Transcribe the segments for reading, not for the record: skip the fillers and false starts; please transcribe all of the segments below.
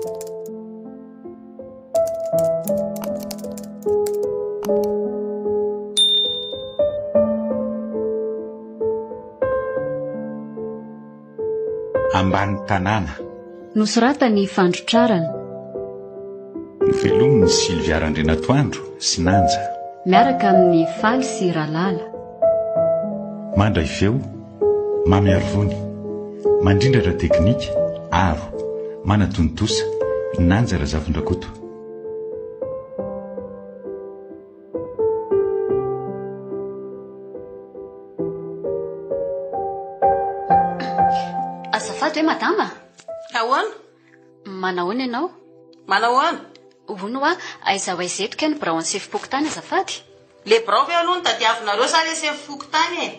Ambany tanàna. Nosoratan'i Fandrotrarana. Novelomin'i Sylvia Randrianatoandro sy Nanja. Miaraka amin'i Faly sy Ralala. Mandray feo, Mamy Arivony. Mandrindra ara-teknika, Aro. Manatontosa, Nanja Razafindrakoto. Azafady hoe madama? Ahoana? Manahoana ianao? Manahoana? Hono hoa, aiza ho aiza eto kay ny biraon'ny sefom-pokontany azafady? Le birao ve aloha no tadiavinareo sa le sefo fokontany e?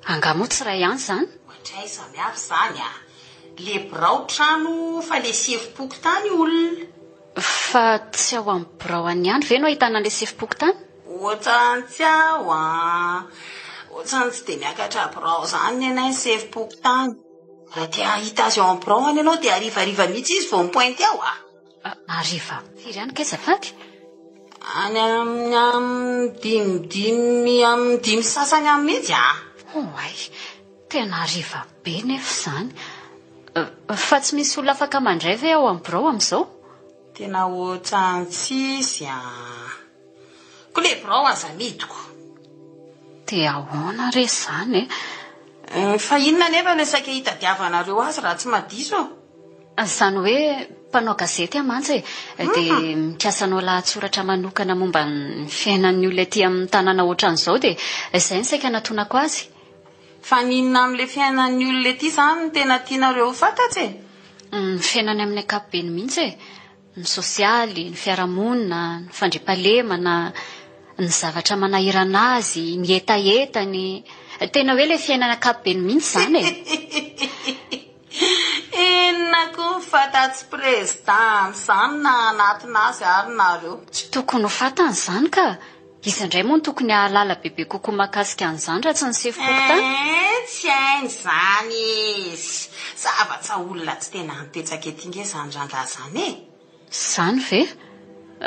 Angaha moa tsy iray ihany izany? Ohatray samy hafa izany a! Le birao trano fa le sefom-pokontany olona. Fa tsy ao amin'ny birao any ihany ve no ahitana an'ilay sefom-pokontany? Ohatran'ny tsy ao an! Ohatran'ny tsy dia miakatra birao izany nenay ny sefom-pokontany. Raha te hahita azy ao amin'ny birao any ianao dia harivariva mihitsy izy vao mi-pointer ao a! Hariva firy any kay azafady? Any amin'ny amin'ny dimy dimy amin'ny dimy sy sasany any mihitsy a! Oay! Tena hariva be nefa izany. Fa tsy misy olona afaka mandray ve ao amin'ny birao amin'izao? Tena ohatran'ny tsisy a! Ko le birao aza amidiko. Dia ahoana re izany e? Fa inona anefa ilay saika hitadiavanareo azy raha tsy madiso? Izany hoe mpanao gazety aho mantsy e, dia mikasa hanao lahatsoratra manokana momba ny fiainan'ny olona ety amin'ny tanàna ohatran'izao dia izay no saika natonako azy. Fa ny inona amin'ilay fiainan'ny olona ety izany no tena tianareo ho fantatsy e? Ny fiainany amin'ny ankapobeny mihitsy e. Ny sosialy, ny fiarahamonina, ny fandriampahalemana, ny zavatra manahirana azy, ny hetahetany. Tena hoe ilay fiainana ankapobeny mihitsy izany e. Inona koa ny fantats'i Prezida amin'izany na hanatona azy ary nareo? Tsy tokony ho fantany izany ka! Iza indray moa no tokony hahalala bebe kokoa mahakasika an'izany raha tsy ny sefom-pokontany? Eeh, tsy hainy izany izy! Zavatsa olona tsy tena mipetsaka ety nge izany rangahy izany e! Izany ve?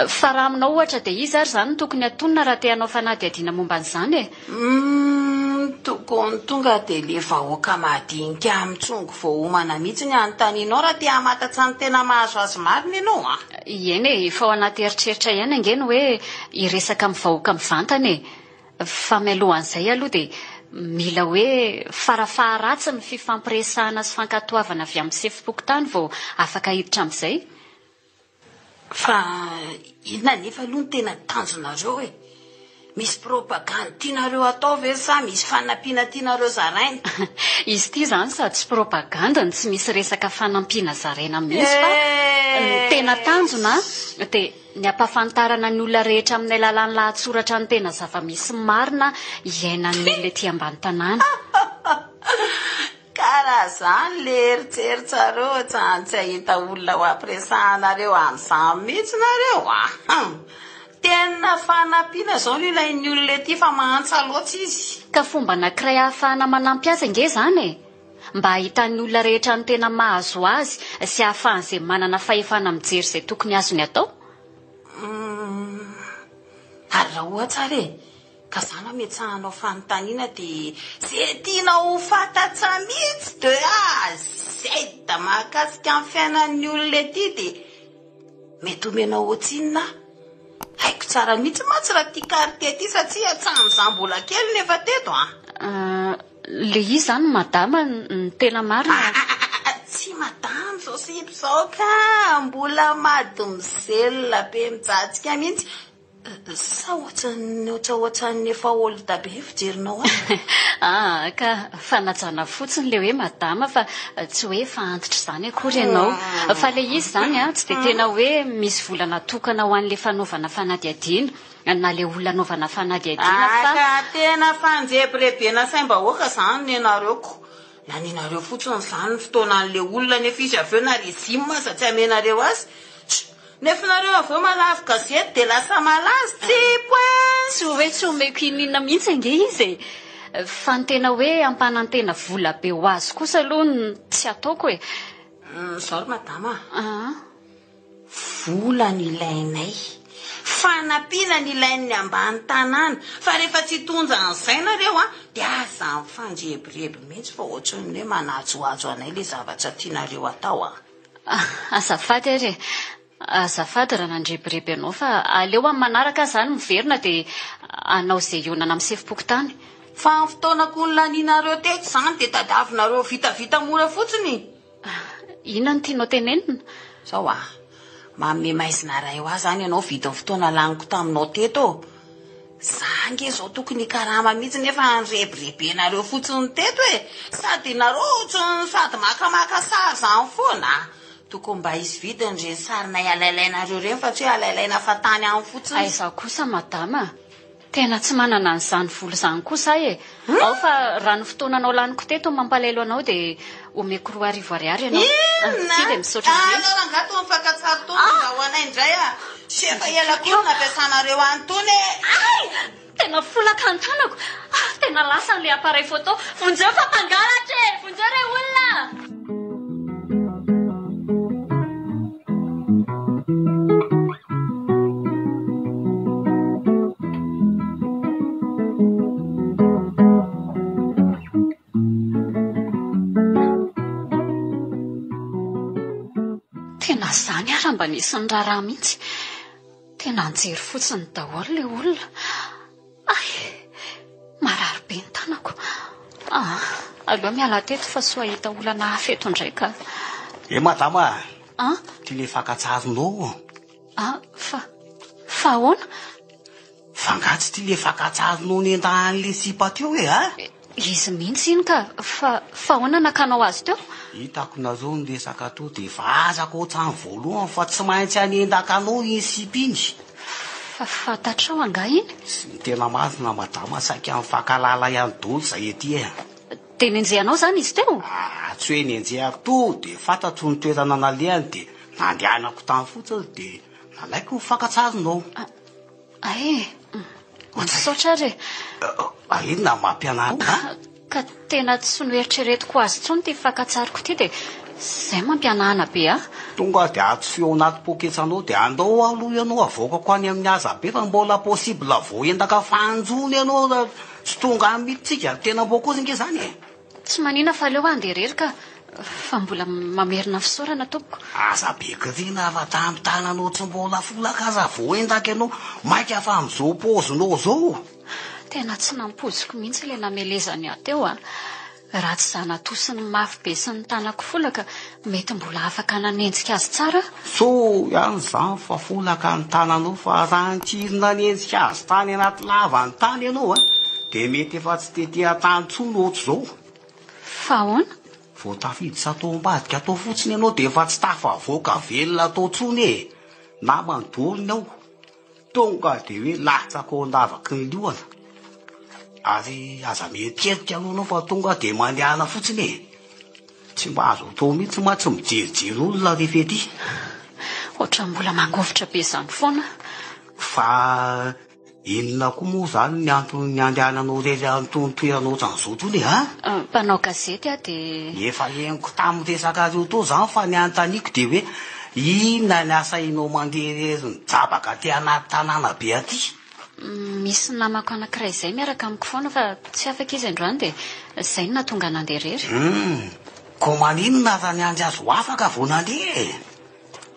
Fa raha aminao ohatra dia iza ary izany no tokony hatonina raha te hanao fanadihadiana momba an'izany e? Humm, tokony tonga dia le vahoaka madinika mitsongo voaomana mihitsy ny anontanianao raha te hamatatsa ny tena mahazo azy marina ianao an! Eny e, efa ao anaty eritreritra ihany ange ny hoe hiresaka amin'ny vahoaka mivantana e! Fa mialohan'izay aloha dia mila hoe farafaharatsiny ny fifampiresahana sy fankatoavana avy amin'ny sefom-pokontany vao afaka hiditra amin'izay. Fa inona anefa aloha no tena tanjonareo e? Misy propagandy tianareo atao ve sa misy fanampiana tianareo zaraina? Izy ity izany sady tsy propagandy no tsy misy resaka fanampiana zaraina mihitsy fa ny tena tanjona dia ny hampahafantarana ny olona rehetra amin'ny alalan'ny lahatsoratra ny tena zava-misy marina iainan'ny olona ety ambany tanàna. Ka raha zany le eritseritsareo ohatrany tsy ahita olona ho ampiresahanareo an'izany mihitsy nareo a! Hum! Tena fanampiana zao no ilain'ny olona ety fa mahantra loatra izy. Ka fomba anankiray ahafahana manampy azy ange izany e! Mba hahitan'ny olona rehetra ny tena mahazo azy sy ahafahan'izay manana fahefana mijery izay tokony azony atao. Hum! Ary raha ohatra ary e! Ka za nametsahanao fanontaniana de ze tianao ho fantatsa mihitsy de A à Z mahakasika ny fiainan'ny olona ety de mety omenao otsinona aho. Haiko tsara mihitsy mantsy raha ty quartier ty satria hatramin'izaho mbola kely no efa teto an. Le izy zany madama ny tena marina. Aa tsy madama zao sipa zao ka, mbola mademoiselle be mijatsika mihitsy. Sa ohatran'ny ohatran'ny efa old be ny fijerinao ahy? Aa ka fanajana fotsiny ilay hoe madama fa tsy hoe efa antitra izany akory ianao. Fa ilay izy izany an, tsy dia tena hoe misy vola natokana ho an'ilay fanaovana fanadihadiana na ilay olona anaovana fanadihadiana fa. Aa ka tena fanjebirebena saim-bahoaka izany nenareo ko. Lanianareo fotsiny izany ny fotoanan'ilay olona nefa izy avy eo na régime aza tsy amenareo azy. Nefa nareo avy eo malavo gazety dia lasa malaza tsy point. Tsy hoe tsy omeko ininona mihitsy ange izy e! Fa ny tena hoe hampanantena vola be ho azy kosa aloha no tsy ataoko e! Izao ry madama a! Vola no ilainay. Fanampiana no ilain'ny ambany tanàna. Fa rehefa tsy hitondra an'izay nareo an, dia aza mifandrebireby mihitsy fa ohatran'ny hoe manajohajo anay ilay zavatra tianareo atao an. Azafady ary e. Azafady raha nandrebireby anao fa aleo amin'ny manaraka aho izany miverina dia hanao izay hihaonana amin'ny sefom-pokontany. Fa ny fotoana koa nolanianareo teto izany dia tadiavinareo vitavita mora fotsiny. Inona no tianao tenenina? Zao a! Manome maizina ray ho ahy izany ianao vidin'ny fotoana laniko taminao teto ô! Za ange zao tokony hikarama mihitsy nefa nirebirebenareo fotsiny teto e! Sady nareo ohatran'ny sady makamaka sary zany foana a! Tokony mba hisy vidiny ireny sarinay alailainareo ireny fa tsy hoe alailaina fatany any fotsiny. Aiza kosa madama a! Tena tsy manana an'izany vola izany kosa aho e! Ao fa raha ny fotoananao laniko teto no mampalahelo anao dia omeko 2000 ariary ianao. Inona? Ity dia misaotra indrindra. Aleo rangahy toa mifankatsary tony mba ho anay indray a! Efa ela koa no nampiasanareo an'itony e! Hay! Tena folaka ny tanako! Tena lasa ilay appareil photo! Vonjeo fa mpangalatra e! Vonjeo re olona! Tena izany ary mba nisy niraharaha mihitsy. Tena nijery fotsiny daholo ilay olona. Hay! Marary be ny tanako. Ah, aleo miala teto fa soa hahita olana hafa eto indray ka. Eh madama a! An? Ty le fakan-tsarinao. Ah, fa, fa ahoana? Fa nga tsy ty le fakan-tsarinao nendahan'le sipa teo e a? Izy mihitsy iny ka, fa, fa ahoana nakanao azy teo? Hitako nareo niresaka teo de efa azako hatrany voalohany fa tsy maintsy hanendaka anao iny sipa iny. Fa fantatrao angaha iny? Tsy ny tena marina madama, saika mifankahalala ihany daholo zahay ety e. Dia nenjehanao izany izy teo? Ah, tsy hoe nenjehako teo, dia fantatro ny toerana nalehany dia nandehanako tany fotsiny dia nalaiko ny fakan-tsarinao. Ay, misaotra ary e. Ah, inona no mampianarina a? Ka tena tsy noeritreretiko azy intsony ity fakan-tsariko ity dia izay mampihanahana be ahy. Tonga dia atsofio ao anaty poketranao dia andao aloha ianao avoakako any amin'ny hazabe fa mbola possible voaendaka fanjony ianao raha tsy tonga any mihitsy tsika. Tena mbô kosa ange izany e. Tsy manina fa aleo handeha irery ka, fa mbola mamerina fisaorana tompoko. Aza be kiriana fa tamin'ny tananao tsy mbola folaka aza voaendaka ianao, maika fa amin'izao paozinao izao. Tena tsy nampoiziko mihitsy ilay namelezany ahy teo a! Raha tsy izaho natosiny mafy be sy ny tanako folaka, mety mbola afaka nanenjika azy tsara aho. Soa ihany izany fa folaka ny tananao fa raha nikiry nanenjika azy tany anaty lavany tany ianao a, dia mety efa tsy tety an-tany intsony ohatr'izao. Fa ahoana? Vao tafiditra tao ambadika tao fotsiny ianao dia efa tsy tafavoaka velona tao intsony e! Namany daholo ny ao. Tonga dia hoe latsaka ao an-davaky ny lohana. Ary aza mieritreritra aloha anao fa tonga dia mandehana fotsiny e. Tsy mba azo atao mihitsy mantsy mijerijery olona rehefa ety. Ohatran'ny mbola mangovitra be izany foana. Fa inona koa moa izany ny antony andehananao irery an'itony toerana ohatran'izao itony e, a? Mpanao gazety aho dia. Efa henoko tamin'ny resakareo teo izany fa ny anontaniako dia hoe inona ny asainao mandeha irery mijabaka aty anaty tanàna be aty? Misy namako anankiray izay miaraka amiko foana fa tsy afaka izy androany dia izay no nahatonga ahy nandeha irery. Hum, koa maninona raha niandry azy ho afaka vao nandeha e?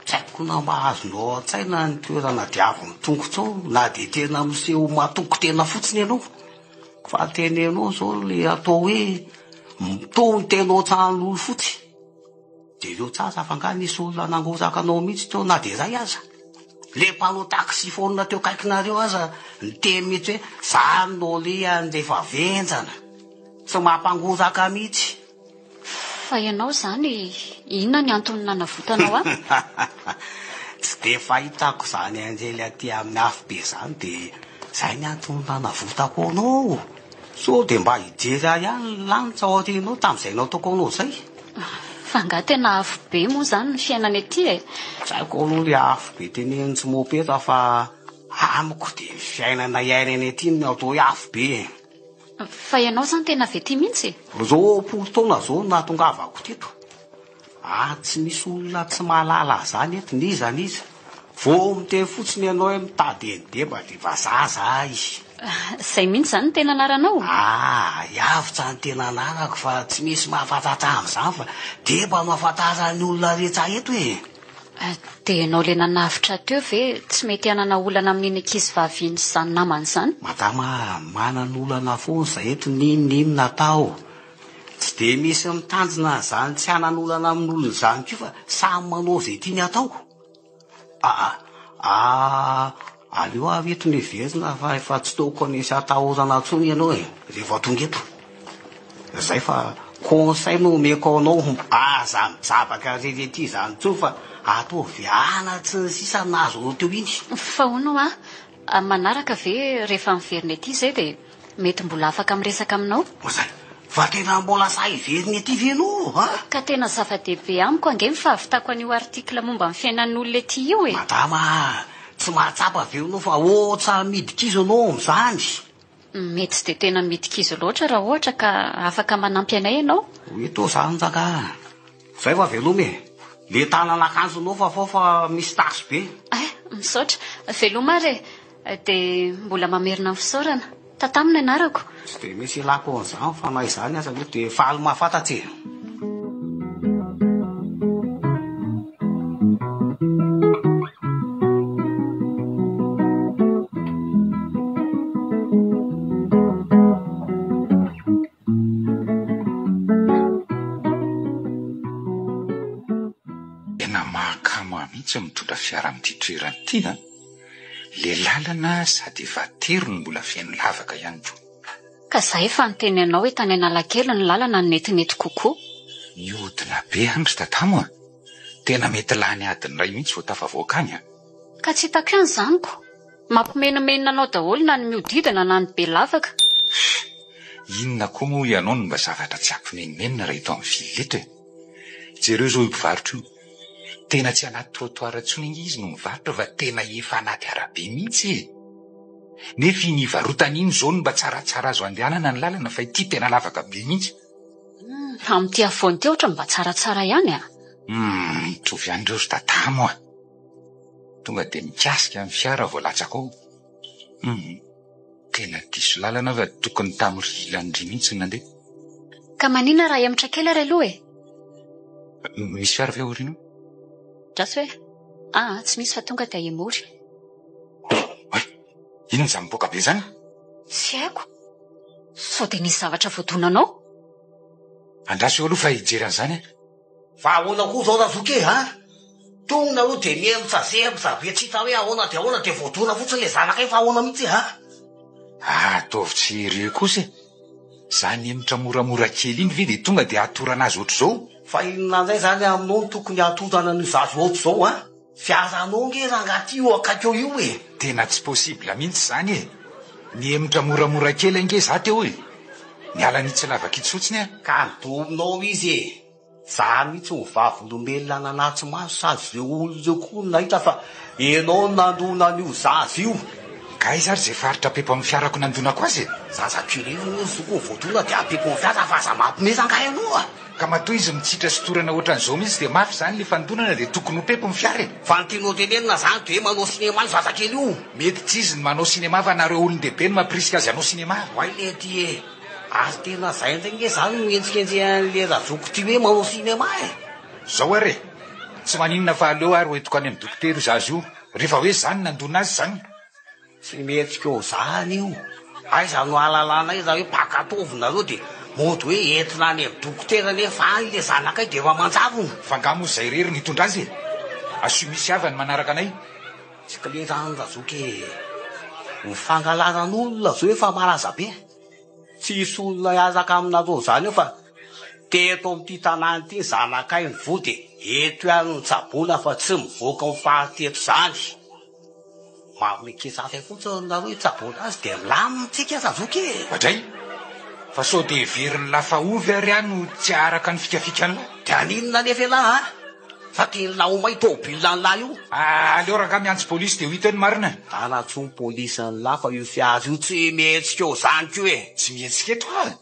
Tsy haiko na mba azonao an-tsaina ny toerana diavin'ny tongotrao na dia tena miseho matoky tena fotsiny ianao. Fa teneno zao le atao hoe mitono tena ohatran'ny fotsy. Jereo tsara fa nga nisy olona nangoraka anao mihitsy teo na dia iray aza. Le mpanao taxi phone teo akaikinareo aza niteny mihitsy hoe zany no alehany rehefa venjana. Tsy mampangoraka mihitsy. Fa ianao izany, inona ny antony nanavotanao ahy? Tsy dia fahitako izany anjely aty amin'ny afobe izany dia izay ny antony nanavotako anao. Sao dia mba hijery ahy ihany ny lanitra ao aorianao tamin'izay nataoko anao izay? Fa angaha tena afobe moa izany ny fiainana ety e? Tsy haiko aloha ilay afobe tenenin'i tsy mopera fa amiko dia ny fiainana iainana ety no atao hoe afobe e. Fa ianao izany tena avy aty mihitsy e? 20 taona izao no nahatongavako teto. Ary tsy misy olona tsy mahalala an'izany eto, n'iza n'iza. Vao miteny fotsiny ianao hoe mitady an'i Deba dia efa zaza ahy. Izay mihitsy izany no tena anaranao? Ah, Iavotsa ny tena anarako fa tsy misy mahafantatra an'izany fa Deba no ahafantaran'ny olona rehetra eto e. Dia ianao ilay nanavotra teo ve tsy mety hanana olana amin'iny ankizivavy iny sy izany namany izany? Madama a, manana olana foana izahay eto n'inon'inona atao. Tsy dia misy mitandrina an'izany tsy hanana olana amin'olona izany koa fa samy manao izay tiany atao. Aa aa aleo ary eto ny heverina fa efa tsy tokony hisy atahorana intsony ianao e, rehefa tonga eto. Zay fa conseil no omeko anao, aza mijabaka irery ety izany intsony fa ataovy anatra ny sisa nahazo anao teo iny. Fa hono hoa, amin'ny manaraka ve rehefa miverina ety izay dia mety mbola afaka miresaka aminao? Oa Fa tena mbola sahy hiverina ety ve ianao a? Ka tena zava-dehibe amiko ange ny fahavitako an'io article momba ny fiainan'olona ety io e! Madama a! Tsy mahatsapa ve ianao fa ohatran'ny midikizo ianao amin'izany? Mety tsy dia tena midikizo loatra raha ohatra ka afaka manampy anay ianao. Ho eto izany rangaha. Zay fa veloma e! Le tanan'akanjonao fafao fa misy tasy be. Eh! Misaotra. Veloma ary e! Dia mbola mamerina ny fisaorana. Tatamo ny anarako. Tsy dia misy ilako an'izany fa na izany aza aloha dia faly mahafantatsy e! Tena mahakamo ahy mihitsy ny mitondra fiara amin'ity toerana ity an! Le lalana sady efa tery no mbola feno lavaka ihany koa. Ka za efa niteny anao hoe tany Analakely ny lalana no netinety kokoa. Mihodina be any ry Tatamo a! Tena mety lany adiny iray mihitsy vao tafavoaka any an! Ka tsy hitako ihany izany ko! Mampimenomenona anao daholo na ny mihodidina na ny be lavaka. Humm! Inona koa moa ianao no mba zavatra tsy hampimenomenona raha eto amin'ny ville eto e? Jereo izao io mpivarotra io. Tena tsy anaty trottoir intsony ange izy no mivarotra fa tena efa anaty arabe mihitsy e! Nefa iny ivarotany iny izao no mba tsaratsara azo andehanana ny lalana fa ity tena lavaka be mihitsy. Humm! Amin'ity afovoany ity ohatran'ny mba tsaratsara ihany a! Humm! Mitovy ihany ireo ry Tatamo a! Tonga dia mikasika ny fiara vao latsaka ao. Humm! Tena diso lalana aho fa tokony tamin'ry ilany ry mihitsy no nandeha. Ka maninona raha hemotra kely ary aloha e? Misy fiara ve aoriana ao? Andraso e! Aa, tsy misy fa tonga dia hemory. Oay! Inona izany mipoaka be izany? Tsy haiko. Sao dia nisy zavatra voadonanao? Andraso eo aloha fa hijery an'izany aho. Fa ahoana koa izao Razoky e, a? Tonga nareo dia mihemotra zemotra be tsy hita hoe ahoana dia ahoana dia voadona fotsiny ilay zanakay fa ahoana mihitsy e, a? Ataovy tsy sérieux kosa e! Zany hemotra moramora kely iny ve dia tonga dia hatorana azy ohatr'izao? Fa inona indray izany aminao no tokony hatorana an'io zaza ohatr'izao a? Fiaranao nge rangaha ty io akaiky eo io e! Tena tsy possible mihitsy izany e! Nihemotra moramora kely ange za teo e! Niala an'itsy lavaka itsy fotsiny aho. Ka nodominao izy e! Za mihitsy no vavolombelona nanatri-maso sady ireo olona ireo koa no nahita fa enao no nandona an'io zaza io. Ka aiza ary izay faritra pepo amin'ny fiarako nandonako azy e? Zaza curé hono izy tokony voadona dia apepo amin'ny fiara fa aza mampime rangahy ianao a! Ka matoa izy mitsitra sy torana ohatran'izao mihitsy dia mafy izany ilay fandonana dia tokony ho pepo ny fiara e! Fa ny tianao tenenina izany dia hoe manao cinéma io zazakely io? Mety tsy izy no manao cinéma fa nareo olon-dehibe no mampirisika azy hanao cinéma. Oay lety e! Ary tena zay indray nge zany no henjikenjehan'le razoky ty hoe manao cinéma e! Zao ary e! Tsy maninona fa aleo ary ho entiko any amin'ny dokotera io zaza io rehefa hoe zany nandona azy zany. Tsy mihetsika eo zany io. Aiza no ahalalanay raha hoe mpankatoavy nareo dia mody hoe entina any amin'ny dokotera nefa any le zanakay dia efa manjavona. Fa nga moa zay irery no hitondra azy e? Asio misy havany manaraka anay. Tsy kle zany razoky e. Ny fangalaran'olona zao efa malaza be. Tsisy olona hiaraka aminareo zany eo fa teto amin'ity tanàna ity ny zanakay no voa dia eto ihany no tsaboina fa tsy mivoaka amin'ny faritra eto zany. Manome kitsafy fotsiny nareo hitsaboana azy dia milamina tsika razoky e! Oadray! Fa sao dia heverin'lah fa ovy ary aho no tsy haharaka ny fikafikan'lah? Dia haninona anefa elah a? Fa tian'lah ho may tôbila an'lah io? Aleo rangahy miantso polisy dia ho hita eo ny marina e! Tana tsony polisy an'lah fa io fiara io tsy mihetsika eo zany ko e! Tsy mihetsika eto aho e!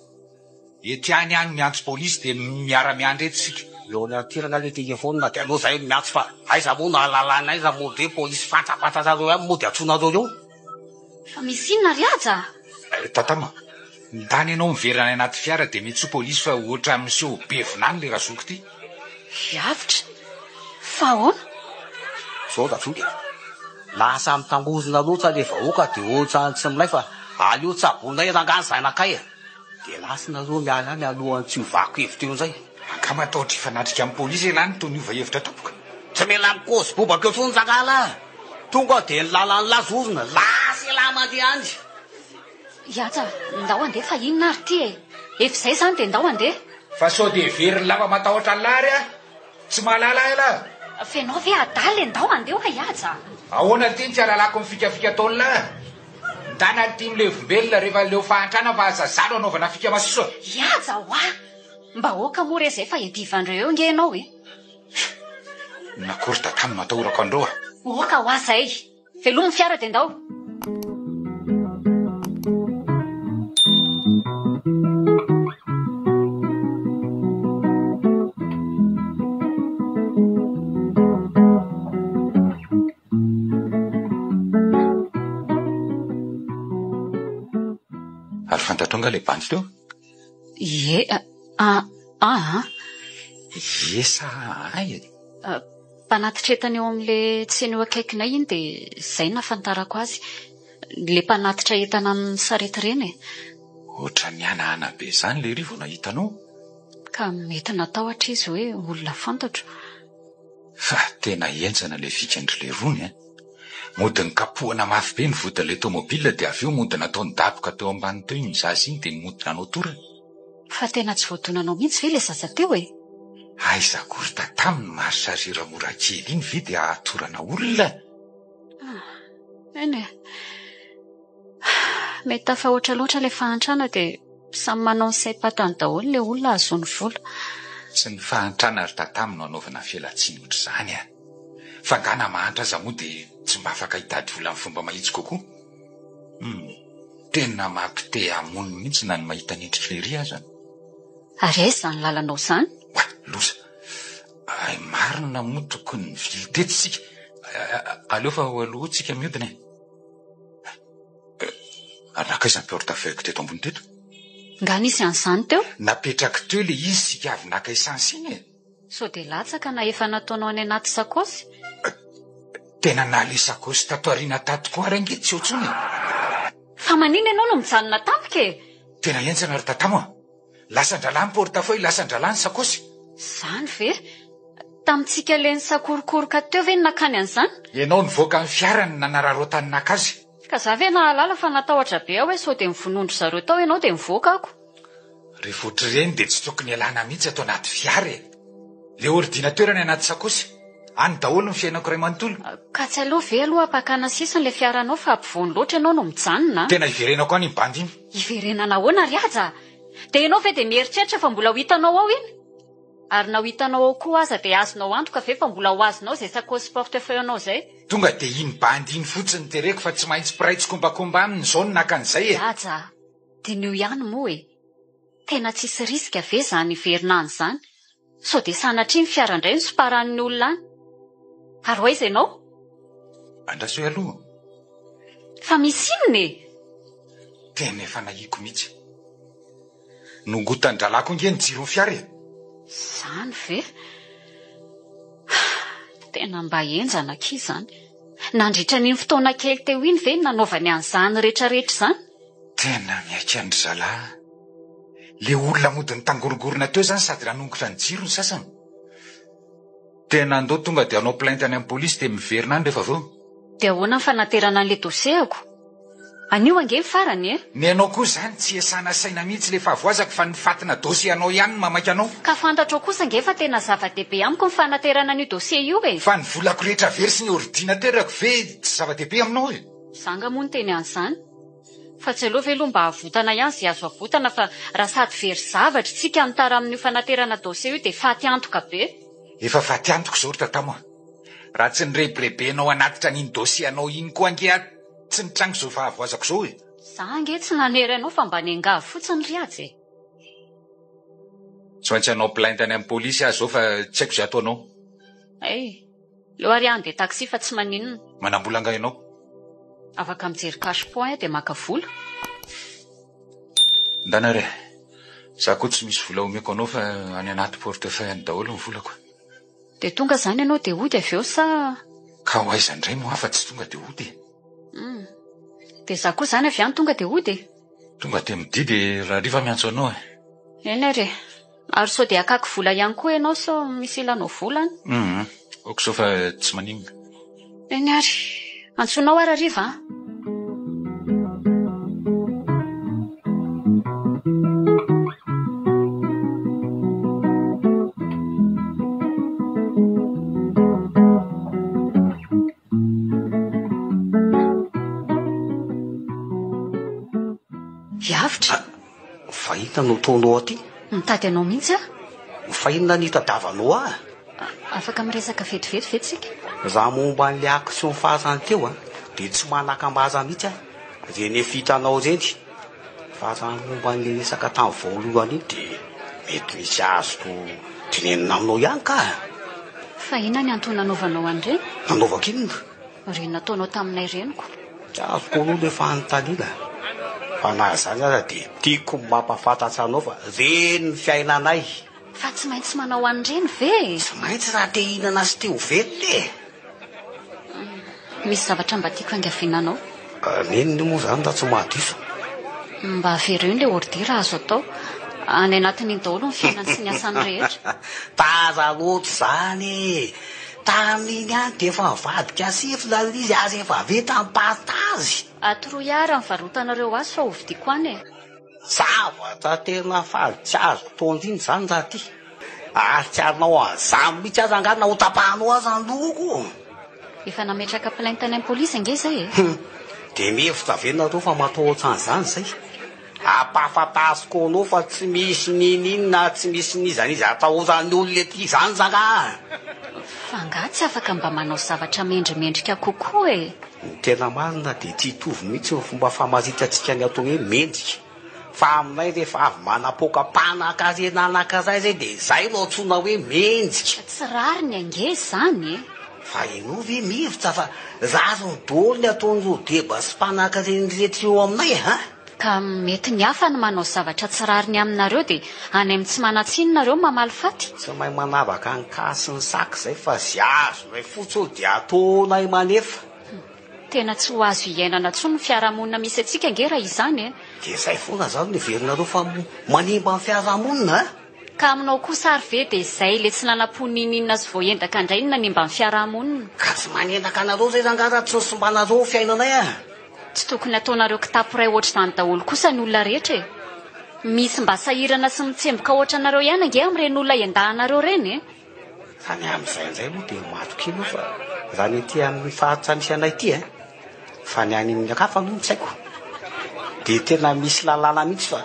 Eto ihany aho no miantso polisy dia miara-miandry eto isika. Eo an-toerana ilay telefaonina dia aleo izahay miantso fa aiza moa no ahalalanay raha mody hoe polisy fantapantatrareo ihany mody antsoinareo eo. Fa misy inona ry Haja a? Tatama, ndana ianao miverina any anaty fiara dia miantsoa polisy fa ohatran'ny miseho be vinany ilay razoky ity. Hiavotra? Fa ahoana? Zao razoky a, lasa mitangorona loatra ilay vahoaka dia ohatran'ny tsy milay fa aleo tsaboinay rangahy ny zanakay a. Dia lasa nareo miala any alohan'ny tsy hovako hevitra eo indray. Angaha matahotra hifanatrika amin'ny polisy ialahy no toa niova hevitra tampoka? Tsy mila mikozy bobaka eo intsony rangahy lahy a! Tonga dia ny lalan'ny zorona, lasa ialahy mandeha any! Ihaja, ndao handeha fa inona ary ity e? Efa izay izany dia ndao handeha. Fa sao dia heverin'ny lava matahotra an'lah ary aho? Tsy mahalala ahy ialahy? F'enao ve adala e? Ndao handeha hoa Ihaja a! Ahoana ity ny tsy hahalalako ny fikafika ataon'lah? Ndana ity milevombelona rehefa leo fahantrana fa aza zah no anaovana fika masiso a! Ihaja hoa! Mba aoka moa re izay fa iadivandreo eo nge ianao e! Nakory tatamo no atahorako anreo a! Aoka hoa zay! Velomy ny fiara dia ndao! Ary fantatrao nga ilay bandy teo? Ie, a, a, a. Ie sa ay e? Mpanatitra entana eo amin'ilay tsena eo akaikinay iny dia izay no nahafantarako azy. Ilay mpanatitra entana amin'ny sarety ireny e. Ohatran'ny hanahana be izany lery vao nahita anao. Ka mety natahotra izy hoe olona fantatro. Fa tena henjana ilay fikan-dry lerony an! Mody nikapohana mafy be ny vodin'ilay tomobile dia avy eo mody natao nidaboka teo ambany teo iny zaza iny dia mody nanao torana. Fa tena tsy voadonanao mihitsy ve ilay zaza teo e? Aiza akory tatamo ny marche arrière mora kely iny ve dia ahatorana olona? Ah, eny e. Mety tafahoatra loatra ilay fahantrana dia samy manao ny saim-patany daholo ilay olona hahazoany vola. Tsy ny fahantrana ry tatamo no anaovana fialantsiny ohatr'izany a! Fa angaha na mahantra aza moa dia tsy mba afaka hitady vola amin'ny fomba mahitsy kokoa? Hum, tena mampite hamono mihitsy na ny mahita ny endrik'i Lery aza. Ary aiza izany lalanao izany? Oay, loza! Hay marina moa tokony nivily teto isika. Aleo fa ho aloha tsika mihodina e. Ary nankaiza ny porte-feuille-ko teto ambony teto? Nga nisy an'izany teo? Napetrako teo ilay izy isika avy naka essence iny e! Sao dia latsaka na efa nataonao any anaty sakaosy? Tena na ilay sakaosy tato aoriana tato koa ary ange tsy eo intsony e! Fa maninona ianao no mijanona tampoka e? Tena henjana ry Tatamo a! Lasan-drahalahy ny porte-feuille, lasan-drahalahy ny sakaosy. Izany ve? Tamintsika ilay nisakorokoroka teo ve no nakany an'izany? Ianao nivoaka ny fiara no nanararaotany naka azy. Ka za ve nahalala fa natahotra be aho hoe sao dia mivonoan-dry zareo tao ianao dia mivoaka ako. Rehefa ohatr'ireny dia tsy tokony ialana mihitsy ato anaty fiara e! Ilay ordinateur any anaty sakaosy. Any daholo ny fiainako iray manontolo. Ka tsy aleo ve aloha ampakana sisiny ilay fiaranao fa ampovoany loatra ianao no mijanona a! Tena hiverenako any iny bandy iny. Hiverenana ahoana ry Haja a? Dia ianao ve dia mieritreritra fa mbola ho hitanao ao iny? Ary na ho hitanao ao koa aza dia azonao antoka ve fa mbola ho azonao izay sakaosy portefeuille anao izay? Tonga dia iny bandy iny fotsiny tereko fa tsy maintsy mpiray tsikombakomba aminy izao no naka an'izay e! Haja a! Diniho ihany moa e! Tena tsisy risque ve izany hiverina any izany? Sao dia sanatria ny fiara indray no somparan'ny olona any? Ary ho aiza ianao? Andraso eo aloha. Fa misy inona e? Tena efa nahiko mihitsy. Nongotan-drahalahy koa ange ny jiron'ny fiara e! Izany ve? Tena mba henjana akia izany. Nandritra an'iny fotoana kely teo iny ve no nanaovany an'izany rehetrarehetra izany? Tena miaiky an-dry zalahy. Le olona mody nitangorongorona teo zany sady nanongotra ny jiro ny sasany. Tena andao tonga dia hanao plainte any amin'ny polisy dia miverina any rehefa avy eo. Dia ahoana ny fanaterana an'ilay dossier-ko? Anio ange ny farany e! Ny anao koa izany tsy iasana saina mihitsy le fahavoazako fa ny fatina dossier anao ihany no mamaika anao. Ka fantatrao kosa ange fa tena zava-dehibe amiko ny fanaterana an'io dossier io e! Fa ny volako rehetra very sy ny ordinateur-ko ve tsy zava-dehibe aminao e? Za nga moa niteny an'izany? Fa tsy aleo ve aloha mba avotana ihany izay azo avotana fa raha sady very zavatra isika no tara amin'io fanaterana dossier io dia faty antoka be. Efa faty antoka izao ry Tatamo a! Raha tsy nirebirebenao hanatitra an'iny dossier anao iny koa ange aho tsy nitranga izao fahavoazako izao e! Za ange tsy nanery anao fa mba niangavy fotsiny ry Haja e! Tsy maintsy hanao plainte any amin'ny polisy aho izao fa tsy haiko izay ataonao. Hay, aleo ary aho handeha taxi fa tsy maninona. Manam-bola angaha ianao? Afaka mijery cash point aho dia maka vola. Ndana ary e. Za koa tsy misy vola omeko anao fa any anaty portefeuille any daholo ny volako. Dia tonga izany ianao dia hody avy eo sa? Ka ho aiza indray moa aho fa tsy tonga dia hody e. Hum. Dia za koa izany avy any tonga dia hody e. Tonga dia mody dia rahariva miantso anao e. Eny ary e. Ary sao dia hakako vola ihany koa ianao sao misy ilanao vola any. Hum. Ok izao fa tsy maninona. Eny ary. Antsoinao aho rahariva an. Hiavotra. Fa inona no ataonao aty? Mitady anao mihitsy aho. Fa inona no itadiavanao ahy? Afaka miresaka vetivety ve tsika? Raha momba an'ilay action farany teo an, dia tsy manakam-baza mihitsy aho. Ireny efa hitanao ireny. Fa raha momba an'ilay resaka tamin'ny voalohany iny dia mety misy azoko tenenina aminao ihany ka. Fa inona ny antony nanaovanao an'ireny? Nanaovako inona? Ireny nataonao taminay reniko. Tsy azoko aloha ilay fanontaniana. Fa na izany aza dia tiako ny mampahafantatra anao fa ireny ny fiainanay. Fa tsy maintsy manao an'ireny ve e? Tsy maintsy raha te hihinana sy te ho velona e! Misy zavatra mba tiako hiangaviana anao. N'inona moa izany raha tsy mahadiso? Mba avereno ilay ordi raha azo atao. Any anatin'iny daholo ny fiainany sy ny asany rehetra. Tara loatra izany e! Tamin'iny ihany dia efa nivadika sifona ilay izy ary efa vita ny partage. Atoroy ahy raha nivarotanareo azy fa hovidiako any e! Zavatra tena faly tsy azoko tondrina izany raha ity. Ary tsy hanao an'izany mihitsy aza angaha na hotapahanao aza ny lohako. Efa nametraka plainte any amin'ny polisy ange izay e! Hum! Dia mihevitra ve nareo fa matahotra an'izany izay? Ampahafantariko anao fa tsy misy n'inon'inona ary tsy misy n'iza n'iza atahoran'ny olona ety izany rangaha! Fa angaha tsy afaka mba manao zavatra mendrimendrika kokoa e? Ny tena marina dia tsy hitovy mihitsy ny fomba famaritantsika ny atao hoe mendrika. Fa aminay rehefa avy manapoaka mpanankarena anankiray izay dia izay no antsoina hoe mendrika. Tsy rariny ange izany e! Fa ianao ve mihevitra fa rariny daholo ny ataon'ireo deba sy mpanankarena rehetra eo aminay e? Ka mety ny hafa no manao zavatra tsy rariny aminareo dia any amin'ny tsy manan-tsiny nareo no mamaly faty? Tsy mahay manavaka ny ka sy ny saka izay fa ze azonay fotsiny dia ataonay manefa. Tena tsy ho azo iainana intsony ny fiarahamonina misy antsika ange raha izany e! Dia izay foana izany no heverinareo fa manimba ny fiarahamonina a! Ka aminao kosa ary ve dia izay ilay tsy nanam-po n'inon'inona sy voaendaka indray no nanimba ny fiarahamonina? Ka tsy manendaka anareo izay rangahy raha tsy nosimbanareo ny fiainanay a! Tsy tokony ataonareo kitapo iray ohatr'izany daholo kosa ny olona rehetra e! Misy mba sahirana sy mitsemboka ohatranareo ihany ange amin'ireny olona endahanareo ireny e! Fa ny amin'izay indray aloha dia matoky aloha fa raha ny aty amin'ny faritra misy anay ity e, fa ny any amin'ny hafa aloha no tsy haiko, dia tena misy lalàna mihitsy fa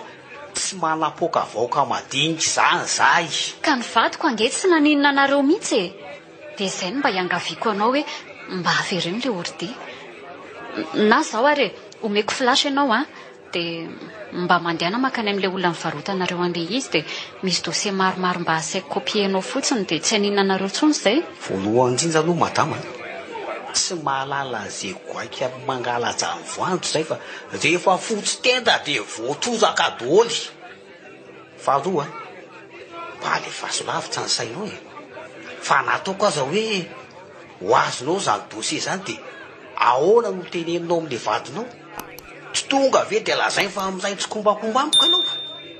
tsy manapoaka vahoaka madinika izany izahay. Ka ny vadiko ange tsy naninona anareo mihitsy e! Dia izay no mba iangaviako anao hoe mba avereno ilay ordi. Na izao ary e, omeko flash ianao an, dia mba mandehana mankany amin'ilay olona nivarotanareo an'ilay izy dia misy dossier maromaro mba asaiko copier-nao fotsiny dia tsy haninona anareo intsony izay. Voalohany indrindra aloha madama an, tsy mahalala ze goaika mangalaja ny voanjo zay fa rehefa fotsy tenda dia voatoraka doholy. Faharoa an, mba alefaso lavitra ny sainao e! Fa na ataoko aza hoe ho azonao izany dossier izany dia ahoana no teneninao amin'ilay vadinao? Tsy tonga ve dia lazainy fa miray tsikombakomba amiko ianao?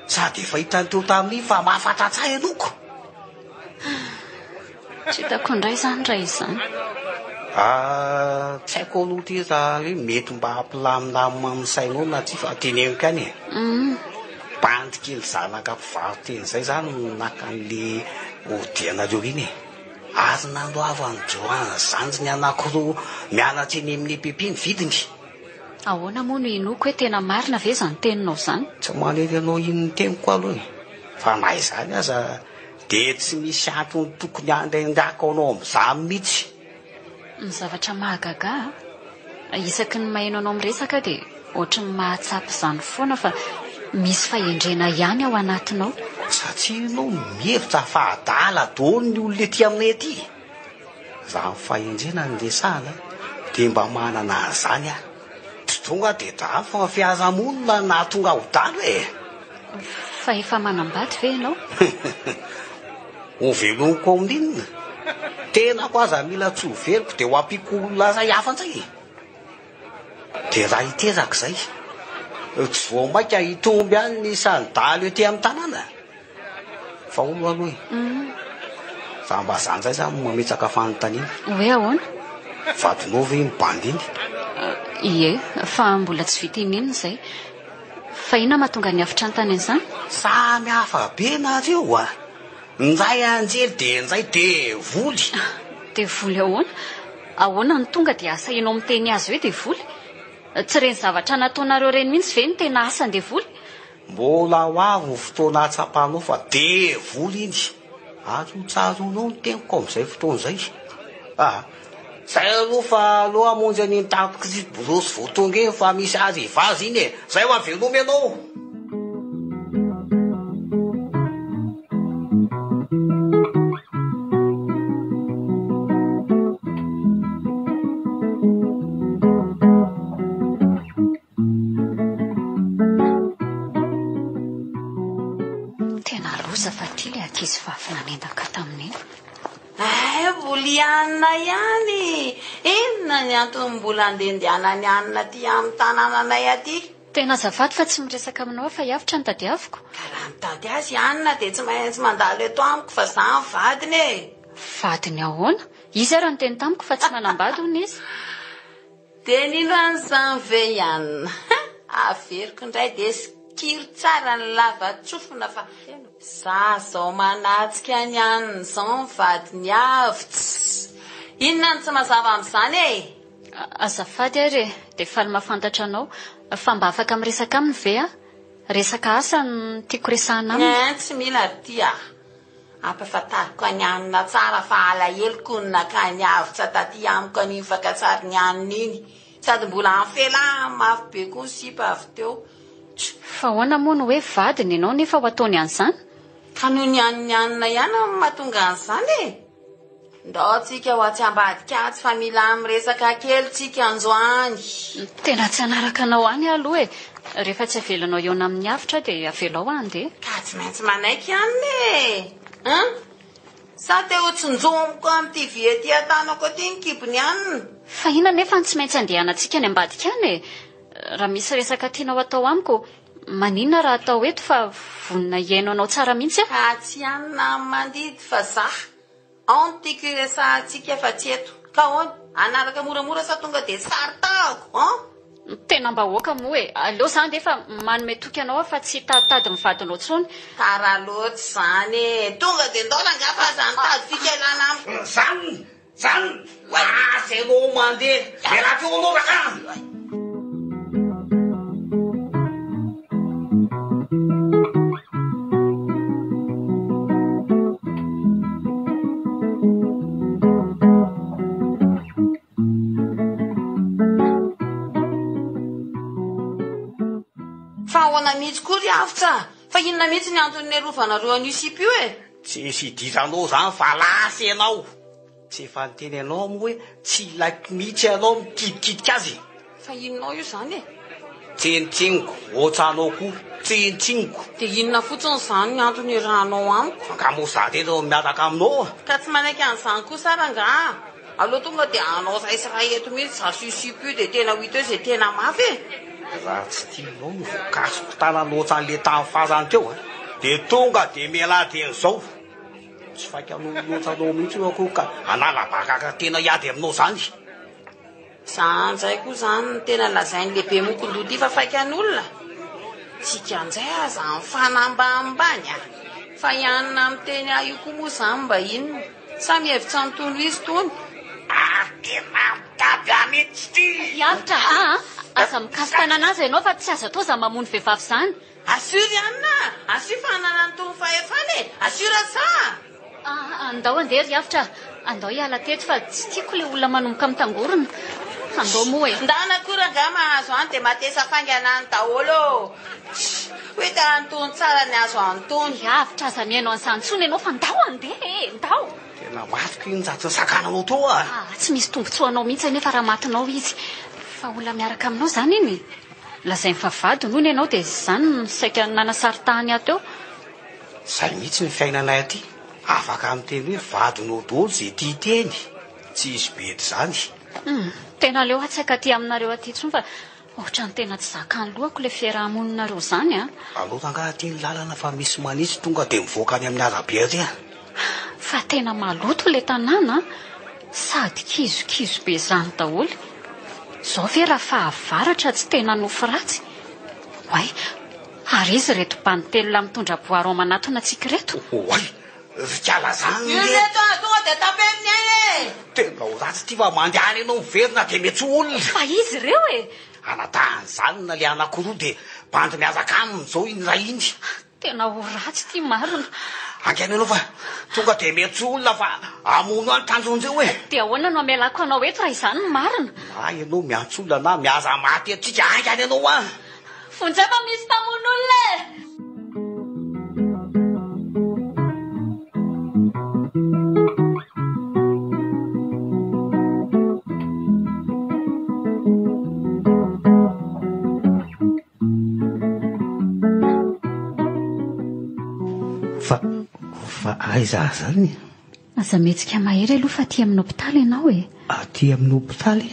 Sady efa hitany teo tamin'iny fa mahafantatsa ahy ianao ko! Tsy hitako indray izany raha izany. Ah, tsy haiko aloha ity raha hoe mety mba hampilamindamina amin'ny sainao na tsia fa teneniko ihany e. Bandy kely zanaka mpivaro-tena izay izany no naka an'le ordi anareo iny e. Ary nandoavan'i Joan zandriny anankiroa mianatra eny amin'ny EPP ny vidiny. Ahoana moa no hinoako hoe tena marina ve izany teninao izany? Tsy manery anao hino ny teniko aloha e. Fa na izany aza Dia tsy misy antony tokony handraindrako anao amin'izany mihitsy. Ny zavatra mahagaga ahy, isaky ny maheno anao miresaka aho dia ohatry ny mahatsapa izany foana fa misy fahendrena ihany ao anatinao. Satria ianao mihevitra fa adala daholo ny olona ety aminay aty. Raha ny fahendrena no resahana dia mba manana an'izany aho. Tsy tonga dia dalo fa ny fiarahamonina no nahatonga ahy ho dalo e! Fa efa manambady ve ianao? Ho velomiko amin'inona? Tenako aza mila tsy ho veloko dia ho ampiako olona iray hafa indray e! Dia raha hiteraka izay, tsy vao mainka hitombo ihany ny isan'ny dahalo ety amin'ny tanàna? Fa hono aloha e, raha mba za indray zany no mametraka fanontaniana. Hoe ahoana? Vadinao ve iny bandy iny? Ie, fa mbola tsy vita ininona izay. Fa inona mahatonga ny hafitra hanontany an'izany? Samy hafa be nareo a! Njay anjely dia njay devoly! Devoly ahoana? Ahoana no tonga dia asainao miteny azy hoe devoly? Tsy ireny zavatra nataonareo ireny mihitsy ve no tena asan-devoly? Mbola ho avy ny fotoana hahatsapanao fa devoly iny. Ary ho tsaroanao ny teniko amin'izay fotoana izay. Ah, zay aloha fa aleo hamonjy an'iny taxi borosy vao tonga iny fa misy arrivage iny e. Zay hoa veloma ianao. Tena loza fa ity ilay ankizivavy nanendaka tamin'iny. Eh, mbola i Anna ihany! Inona ny antony mbola andehandehanan'i Anna aty amin'ny tanànanay aty? Tena azafady fa tsy miresaka aminao aho fa hiavotra no tadiaviko. Ka raha mitady azy i Anna dia tsy maintsy mandalo eto amiko fa za ny vadiny e! Vadiny ahoana? Izy ara niteny tamiko fa tsy manambady hono izy. Dia nino an'izany ve i Anna? Averiko indray dia sikiro tsara ny lava-tsofina fa za zao manatsika an'i Anna izao ny vadiny avots! Inona no tsy mazava amin'izany e? Azafady ary e, dia faly mahafantatra anao. Fa mba afaka miresaka aminy ve aho? Resaka asa no tiako resahana aminy. Hein, tsy mila ry ty ah. Ampahafantariko an'i Anna tsara fa alaheloko ny nakany avotra taty amiko an'iny fakan-tsarin'i Anna iny. Sady mbola anfelahany mafy be koa ny sipa avy teo. Tch. Fa ahoana moa no hoe vadiny ianao nefa ho ataony an'izany? Ka noho ny an'i Anna ihany no mahatonga an'izany e! Ndao tsika ho atsy ambadika atsy fa mila miresaka kely tsika androany. Tena tsy hanaraka anao any aho aloha e! Rehefa tsy avelanao hihaona amin'ny avotra aho dia avelao aho handeha. Ka tsy maintsy manaiky ihany e! An? Sa te ho tsinjomiko amin'ity vy ety an-tanako ety ny kibon'i Anna? Fa inona anefa no tsy maintsy andehanantsika any ambadika any e? Raha misy resaka tianao hatao amiko, maninona raha atao eto fa vonona hihaino anao tsara mihitsy aho. Ka tsy Anna no mandidy fa za. Ao no tiako hiresahantsika fa tsy eto. Ka ahoana? Hanaraka moramora sa tonga dia saritahako an? Ny tenam-bahoaka moa e! Aleo za andeha fa manome toky anao aho fa tsy hitaditady ny vadinao intsony. Tara loatra izany e! Tonga dia ndao rangahy fa aza mitady fika ialana amiko. Zany! Zany! Lasa ianao mandeha! Mialà teo anao rangahy! Fa ahoana mihitsy koa ry Avotra a? Fa inona mihitsy ny antony niarovanareo an'io sipa io e? Tsisy idiranao zany fa lasa ianao. Tsy efa niteny anao moa hoe tsy ilaiko mihitsy ianao mikitikitika azy e! Fa inona io izany e? Tsinontsinoko, ohatranao koa, tsinontsinoko. Dia inona fotsiny izany ny antony iarahanao amiko? Angaha moa za irery no miaraka aminao? Ka tsy manaiky an'izany kosa rangaha. Aleo tonga dia hanao iray sy iray eto mihitsy za sy io sipa io dia tena ho hita eo izay tena mafy e! Raha tsy tianao ny voakasiko tanana ohatran'ilay tamin'ny farany teo dia tonga dia mialà dieny izao. Tsy faikan'olona ohatranao mihitsy io akory ka hanala baraka tena hiady aminao izany. Za njay koa zany no tena lazain'i lehibe mokondoha ty fa faikan'olona? Tsika njay aza mifanambanimbany a! Fa i anona miteny ahy io koa moa zany mba inona? Sa mihevitra an'itony ho izy tony? Ary tena mitady ahy mihitsy ty! Hiavotra aa! Aza mikasi-tanana azy ianao fa tsy azo atao izany mamono vehivavy izany! Asio ry anona a! Asio fa ananan'ny Tompo fahefana e! Asio rasaha! Aa, ndao andeha ry avotra a! Andao hiala teto fa tsy tiako ilay olona manomboka mitangorona. Andao moa e. Ndana koa rangahy mahazo any dia matesa faingana any daholo ô. Tch! Ho hita an'itony tsara ny azo an'itony. Lavitra aza mihaino an'izany intsony ianao fa ndao handeha e! Ndao! Tena matiko iny raha tsy nisakananao teo a! Ah, tsy misy tombotsoanao mihitsy anefa raha matinao izy. Fa olona miaraka aminao izany iny e? Lazainy fa vadiny hono ianao dia izany no saika nanasaritahany ahy teo. Izay mihitsy ny fiainanay aty. Afaka miteny hoe vadinao daholo izay tia hiteny. Tsy hisy bedy izany. Hum, tena aleo aho tsy hankaty aminareo aty intsony fa ohatran'ny tena tsy zakan'ny lohako ilay fiaraha-moninareo izany a! Aleo rangahy aty ny lalana fa misy manitsy tonga dia mivoaka any amin'ny arabe ary a! Fa tena maloto ilay tanàna a! Sady kizokizo be izany daholo. Izao ve raha fahavaratra tsy tena nofy ratsy? Oay! Ary iza ireto bandy telolahy mitondra boiron manatona antsika ireto? Oay! Ry kala zany Io re! reto a! Tonga dia tapeno ny aina e! Tena ho ratsy ity fa mandehana ianao miverina dia mety ho olona! Fa iza ireo e? Anadahiny zany na le anakiroa dia bandy miaraka aminy izao iny iray iny. Tena ho ratsy ity marina. Haingana ianao fa tonga dia mety ho olona fa hamono ahy ny tanjon'ireo e! Dia ahoana no hamelako anao eto raha izany no marina? Na ianao miantso olona na mihaza maty eto tsika, haingana ianao an! Vonjeo fa misy mpamono olona e! Fa, fa aiza zany? Aza mihetsika mahery aloha fa aty amin'ny hopitaly ianao e. Aty amin'ny hopitaly?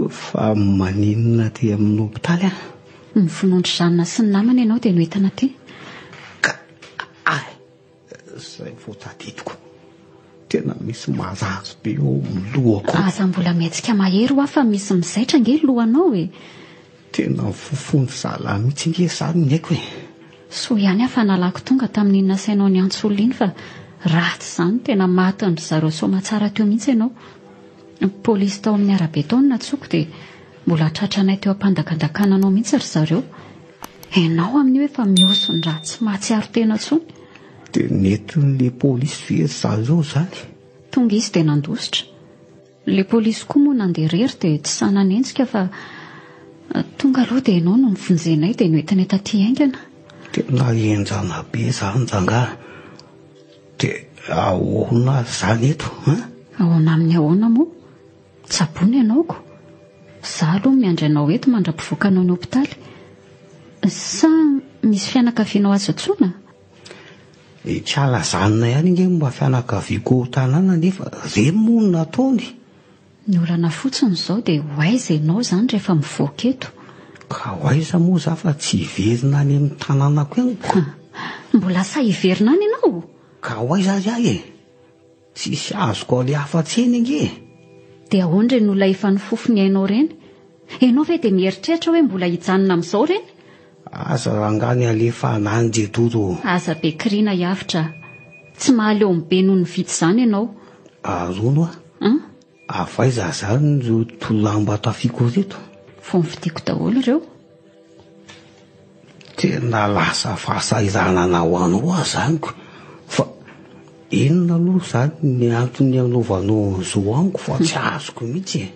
Fa maninona aty amin'ny hopitaly aho? Novonoin-dry Jeanne sy ny namany ianao dia noentana aty. Ka, ay, izay vao tadidiko. Tena misy marary be eo amin'ny lohako. Aza mbola mihetsika mahery hoa fa misy mizaitra ange ny lohanao e. Tena mifofono zalahy mihitsy ange izany ny aiko e. Soa ihany aho fa nalaky tonga tamin'iny nasainao niantso olona iny fa raha tsy izany tena matin-dry zareo soamatsara teo mihitsy ianao. Ny polisy tao amin'ny arabe tao no nantsoiko dia mbola tratranay teo am-pandakandakana anao mihitsy ry zareo. Ianao amin'io efa mihoson-drà tsy mahatsiaro tena intsony. Dia nentin'ilay polisy ve ry zareo izany? Tonga izy dia nandositra. Ilay polisy koa moa nandeha irery dia tsy sahy nanenjika fa tonga aloha dia ianao no novonjenay dia noentinay taty haingana. Tena henjana be izany rangahy. Dia ahoana ary izany eto an? Ahoana amin'ny ahoana moa? Tsaboina ianao ko. Izaho aloha miandry anao eto mandra-pivoakanao ny hopitaly. Sa misy fianakavianao azo antsoina? Ikala zanona ihany ange no mba fianakaviako ao tanàna nefa reny moa no nataony. Ny olana fotsiny izao dia ho aiza ianao izany rehefa mivoaka eto? Ka ho aiza moa za fa tsy hiverina any amin'ny tanànako ihany ko. Mbola sahy hiverina any ianao? Ka ho aiza ary aho e? Tsisy azoko aleha afa-tsy eny ange e! Dia ahoana ireny olona efa nifofo ny ainao ireny? Ianao ve dia mieritreritra hoe mbola hijanona amin'izao ireny? Aza rangahy ny alefa any ry Dodo ô! Aza be kirina Iavotra a! Tsy mahaleo ny be noho ny vitsy izany ianao. Ary hono a! An? Avy aiza izany ireto lamba tafiako ireto? Vao novidiako daholo ireo. Tena lasa fahasahiranana ho anao aho izany ko! Fa inona aloha izany ny antony anaovanao an'izao amiko fa tsy azoko mihitsy e!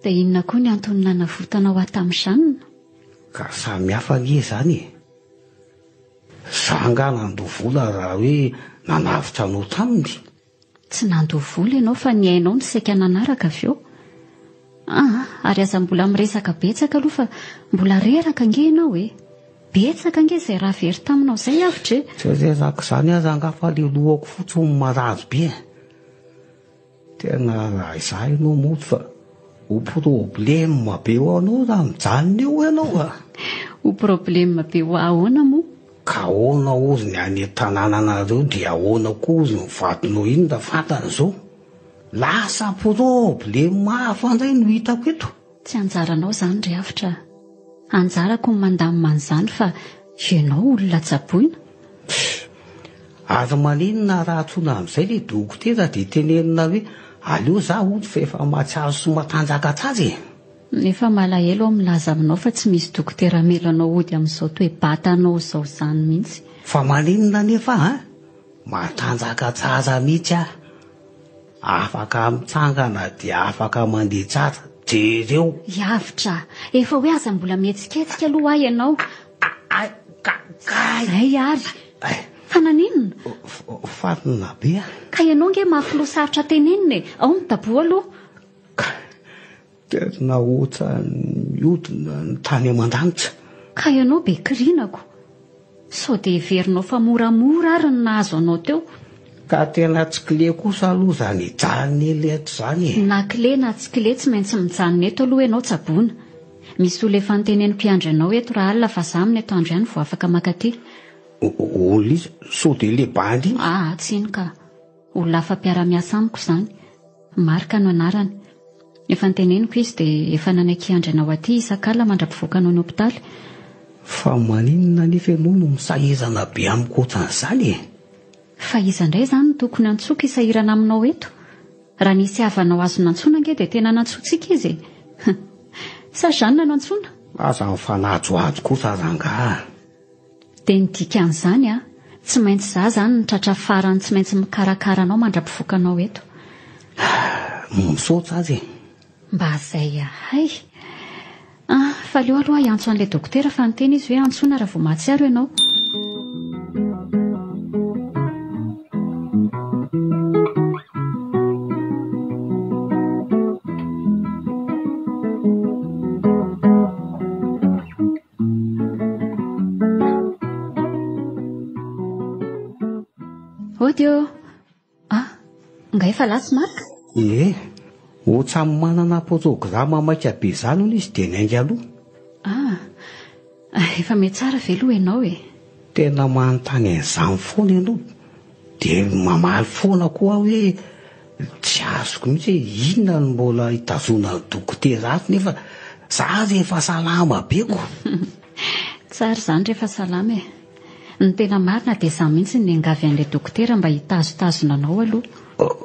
Dia inona koa ny antony nanavotanao ahy tamin'i Jeanne? Ka samy hafa anie izany e! Za angaha nandoa vola raha hoe nanavotra anao taminy? Tsy nandoa vola ianao fa ny ainao no saika nanaraka avy eo. Aa, ary aza mbola miresaka betsaka aloha fa mbola reraka ange ianao e! Betsaka ange izay raha very taminao izay avotra e! Tsy reraka izany aza angaha fa le lohako fotsiny no marary be e! Tena raha izaho ianao mody fa ho problème be ho anao raha mijanona eo ianao a! Ho problème be ho ahy ahoana moa? Ka ahoana hozy ny any an-tanànanareo dia ahoana koa hozy ny vadinao iny raha fantany izao? Lasa problème hafa indray no hitako eto. Tsy anjaranao izany ry Avotra a! Anjarako ny mandamina an'izany fa ianao olona tsaboina. Pff! Ary maninona raha antsoina amin'izay ilay dokotera dia tenenina hoe aleo za hody fa efa mahatsiaro sy matanjaka tsara e! Nefa malahelo aho milaza aminao fa tsy misy dokotera hamela anao hody amin'izao toe-batanao izao izany mihitsy. Fa maninona anefa an? Matanjaka tsara mihitsy aho. Afaka mitsangana dia afaka mandeha tsara. Jereo. Iavotra, efa hoe aza mbola mihetsiketsika aloha hoa ianao. Ay, ka, kay. Zay ary. Fa naninona? Fanina be a. Ka ianao nge mafy loha sarotra tenenina e. Ao midaboha aloha. Ka, tena ohatran'ny mihodina ny tany aman-danitra. Ka ianao be kirinako. Sao dia heverinao fa moramora ary ny nahazo anao teo? Ka tena tsy kle kosa aloha izany hijanona ela eto izany e! Na kle na tsy kle tsy maintsy mijanona eto aloha ianao tsaboina. Misy olona efa noteneniko hiandry anao eto rahalina fa za amin'ny atoandro ihany vao afaka mankaty. Olona iza? Sao dia ilay bandy iny? Aa tsy iny ka. Olona hafa mpiara-miasa amiko izany. Marc no anarany. Efa noteneniko izy dia efa nanaiky hiandry anao aty isak'alina mandra-pivoakanao ny hopitaly. Fa maninona anefa ianao no misahirana be amiko ohatran'izany e? Fa iza indray izany no tokony antsoiko hisahirana aminao eto? Raha nisy havanao azo nantsoina ange dia tena nantsointsika izy e! Sa Jeanne no antsoina? Aza mifanajohajo kosa rangaha. Dia ny dikan'izany an, tsy maintsy za zany no tratra farany tsy maintsy mikarakara anao mandra-pivoakanao eto. Misaotra azy e. Mba zay ahay. Ah, fa aleo aloha hiantso an'ilay dokotera fa niteny izy hoe antsoina raha vao mahatsiaro ianao. Ody ô! Ah, nga efa lasa Marc? Ie, ohatran'ny manana photograma maika be izany hono izy dia niainga aloha. Ah, efa mihatsara ve aloha ianao e? Tena manontany an'izany foana ianao, dia mamaly foana koa aho hoe tsy azoko mihitsy hoe inona no mbola hitazonan'ny dokotera ato nefa za ary efa salama be ko. Tsara izany rehefa salama e. Ny tena marina dia za mihitsy no niangavy an'ilay dokotera mba hitazotazona anao aloha.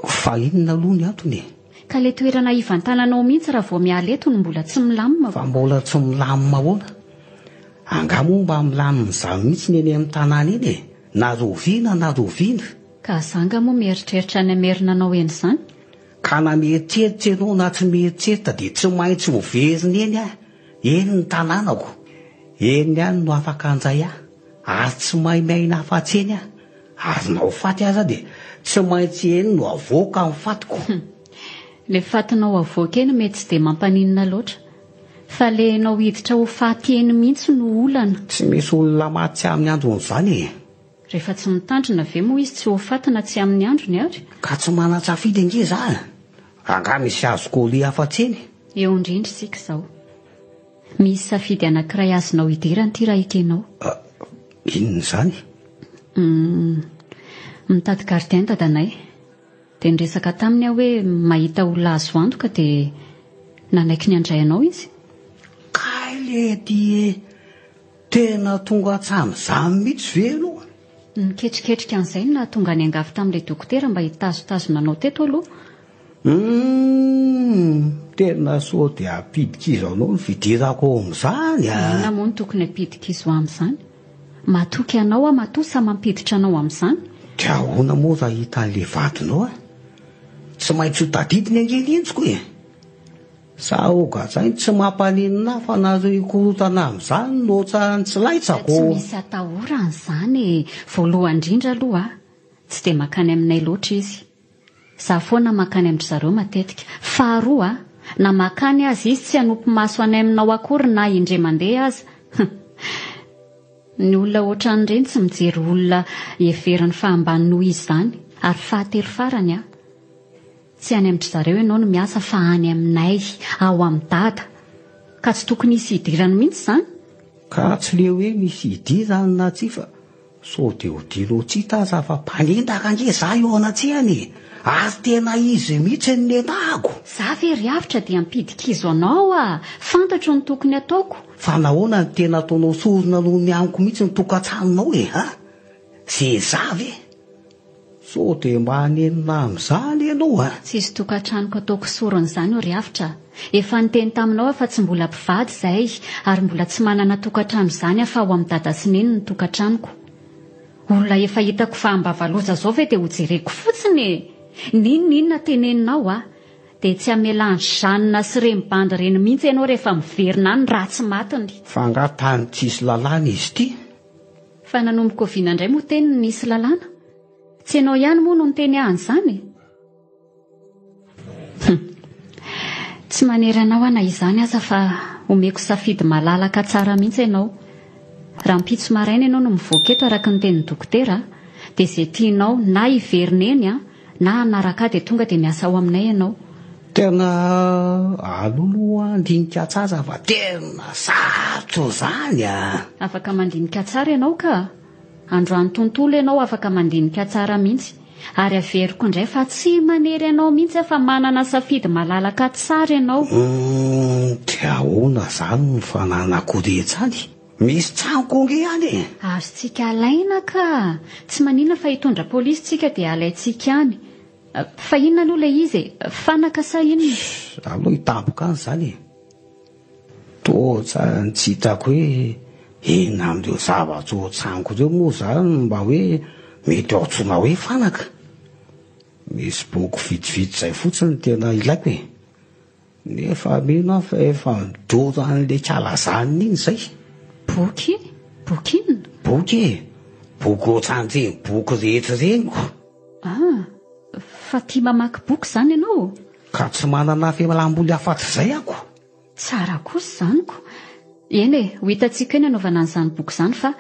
Fa inona aloha ny antony e? Ka ilay toerana hivantananao mihitsy raha vao miala eto no mbola tsy milamina. Fa mbola tsy milamina ahoana? Angaha moa mba milamina izany mihitsy ny eny amin'ny tanàna eny e? Na rahoviana na rahoviana. Ka za nga moa mieritreritra ny hamerina anao eny izany? Ka na mieritreritra ianao na tsy mieritreritra dia tsy maintsy ho verina eny aho. Eny ny tanànako. Eny ihany no afaka handray ahy. Ary tsy mahay miaina afa-tsy eny aho. Ary na ho faty aza dia tsy maintsy eny no avoaka ny fatiko. Ilay fatinao avoaka eny mety tsy dia mampaninona loatra. Fa le enao hiditra ho faty eny mihitsy no olana. Tsy misy olona maty tsy amin'ny androny izany e! Rehefa tsy mitandrina ve moa izy tsy ho faty na tsy amin'ny androny ary? Ka tsy manan-tsafidy ange za e! Angaha misy azoko aleha afa-tsy eny? Eo indrindra isika izao. Misy safidy anankiray azonao idirana ity raha ekenao. Inona izany? Humm. Mitady gardien dadanay. Dia niresaka taminy aho hoe mahita olona azo antoka dia nanaiky ny handray anao izy. Kay lety e! Tena tonga hatramin'izany mihitsy ve ianao? Niketriketrika an'izay no nahatonga niangavy tamin'ilay dokotera mba hitazotazona anao teto aloha. Humm! Tena sao dia hampidi-kizo anao ny fidirako ao amin'izany a! Inona moa no tokony hampidi-kizo ahy amin'izany? Matoky anao aho matoa sahy mampiditra anao amin'izany. Dia ahoana moa raha hitan'ilay vadinao aho? Tsy maintsy ho tadidiny ange ny endriko e! Sa ho gadrainy tsy mampaninona ahy fa nareo hikorontana amin'izany no ohatran'ny tsy laitsako. Tsy misy atahorana izany e! Voalohany indrindra aloha, tsy dia mankany aminay loatra izy. Za foana mankany amin-dry zareo matetika. Faharoa, na mankany aza izy tsy hanopy maso any aminao akory na indray mandeha aza. Hum. Ny olona ohatran'ireny tsy mijery olona heveriny fa ambany noho izy izany. Ary fahatelo farany an. Tsy any amin-dry zareo ianao no miasa fa any aminay, ao amin'i Dada. Ka tsy tokony hisy hidirany mihitsy izany. Ka tsy le hoe misy hidirany na tsia fa Sao dia ho dilotita aza fa mpanendaka ange za eo anatrehany e! Ary tena izy mihitsy no nendahako! Za ve ry avotra dia hampidi-kizo anao a! Fantatro ny tokony ataoko! Fa nahoana no tena ataonao sorona noho ny amiko mihitsy ny tokantranonao e! A! Ze za ve? Sao dia mba hanenina amin'izany ianao a! Tsisy tokantranoko ataoko sorona izany io ry avotra a! Efa niteny taminao aho fa tsy mbola mpivady izahay ary mbola tsy manana tokantrano izany aho fa ao amin'i dada sy neny ny tokantranoko. Olona efa hitako fa ambavaloza izao ve dia ho jereko fotsiny e! N'inon'inona teneninao a, dia tsy hamela an'i Jeanne sy ireny bandy ireny mihitsy ianao rehefa miverina any raha tsy matiny. Fa angaha tany tsisy lalàna izy ity? Fa nanomboka oviana indray moa teny no nisy lalàna? Tsy ianao ihany moa no niteny ahy an'izany e? Hum. Tsy manery anao aho na izany aza fa omeko safidy malalaka tsara mihitsy ianao. Rahampitso maraina ianao no mivoaka eto araka ny tenin'ny dokotera dia izay tianao na hiverina eny na hanaraka ahy dia tonga dia miasa ao aminay ianao. Tena aleo aloha handinika tsara fa tena sarotra izany a! Afaka mandinika tsara ianao ka! Androany tontolo ianao afaka mandinika tsara mihitsy. Ary averiko indray fa tsy manery anao mihitsy aho fa manana safidy malalaka tsara ianao. Humm dia ahoana izany ny fananako rehetra any? Misy tranoko ange any e! Azontsika alaina ka! Tsy maninona fa hitondra polisy tsika dia alaintsika any. Fa inona aloha ilay izy e? Fanaka sa inona? Aleo hitampoka any izany e! Toa ohatran'ny tsy hitako hoe inona amin'ireo zavatra ohatraniko ireo moa izany no mba hoe mety antsoina hoe fanaka. Misy boky vitsivitsy izay fotsiny no tena ilaiko e. Nefa mino aho fa efa nidoro an'ilay kalazanina iny izay. Boky? Boky inona? Boky e! Boky ohatran'ireny boky rehetra ireny ko. Ah, fa tia mamaky boky izany ianao? Ka tsy manana fialamboly afa-tsy izay aho ko. Tsara kosa izany ko. Eny e, ho hitantsika eo ny hanaovana an'izany boky izany fa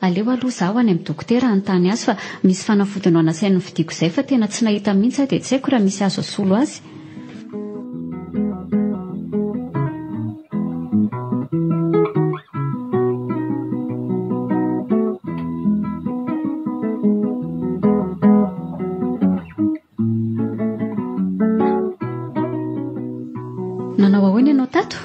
aleo aloha izaho any amin'ny dokotera hanontany azy fa misy fanafody nao nasainy novidiako izay fa tena tsy nahita mihitsy aho dia tsy haiko raha misy azo asolo azy. Nanao ahoana ianao tato?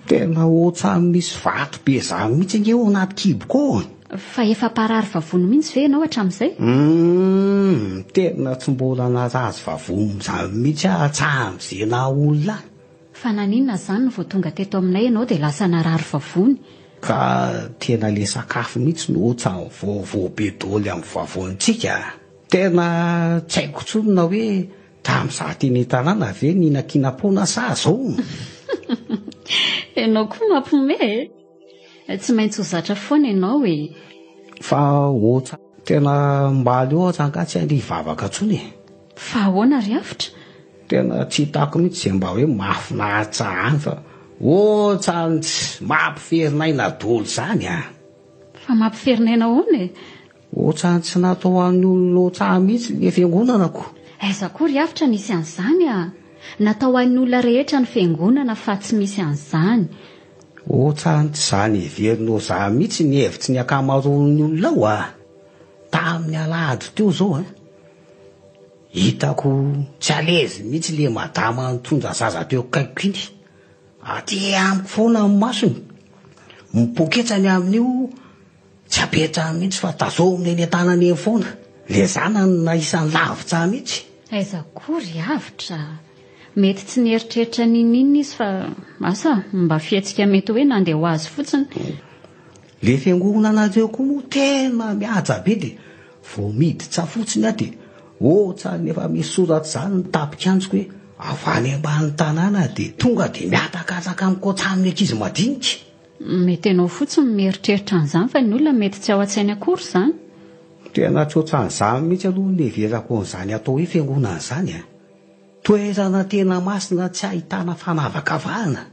Tena ohatran'ny misy vato be izany mihitsy ange ao anaty kiboko ao e. Fa efa mparary vavony mihitsy ve ianao hatramin'izay? Humm, tena tsy mbola narary vavony izany mihitsy aho hatramin'izay naha olona ahy. Fa naninona izany no vao tonga teto aminay ianao dia lasa narary vavony? Ka tena le sakafo mihitsy no ohatran'ny vaovao be daholo amin'ny vavonintsika a! Tena tsy haiko intsony na hoe tamin'izaho teny an-tanàna ve nihinankinam-poana sa zao? Ianao koa mampiomehy e! Tsy maintsy ho zatra foana ianao e! Fa ohatran'ny tena mba aleo aza angaha tsy handeha hivavaka intsony e! Fa ahoana ry avotra? Tena tsy hitako mihitsy izay mba hoe mahafinaritra any fa ohatran'ny tsy mampiferinaina daholo izany a! Fa mampiferinaina ahoana e? Ohatran'ny tsy natao ho an'ny olona ohatran mihitsy le fiangonana ko. Aiza koa ry avotra nisy an'izany a! Natao ho an'ny olona rehetra ny fiangonana fa tsy misy an'izany. Ohatran'ny tsy izany heverinao izany mihitsy ny hevitry ny ankamaroan'ny olona ao a! Tamin'ny alahady teo izao a! Hitako tsy à l'aise mihitsy le madama nitondra zaza teo akaikiko iny. Aty amiko foana ny masony. Mipoketra ny amin'io tsy apetrahany mihitsy fa tazominy eny an-tanany eny foana. Le zanany na isan'ny lavitra mihitsy. Aiza koa ry avotra a! Mety tsy nieritreritra n'inon'inona izy fa asa mba fihetsika mety hoe nandeha ho azy fotsiny. Le fiangonanareo koa moa tena mihaja be de vao miditra fotsiny aho de ohatran'ny efa misy soratra izany ny tapik'anjoko hoe avy any ambany tanàna de tonga de mihatakataka mikotra amin'ny ankizy madinika. Mety ianao fotsiny no mieritreritra an'izany fa ny olona mety tsy ao an-tsainy akory izany. Tena tsy ohatran'izany mihitsy aloha ny niheverako an'izany atao hoe fiangonana izany a! Toerana tena masina tsy ahitana fanavakavahana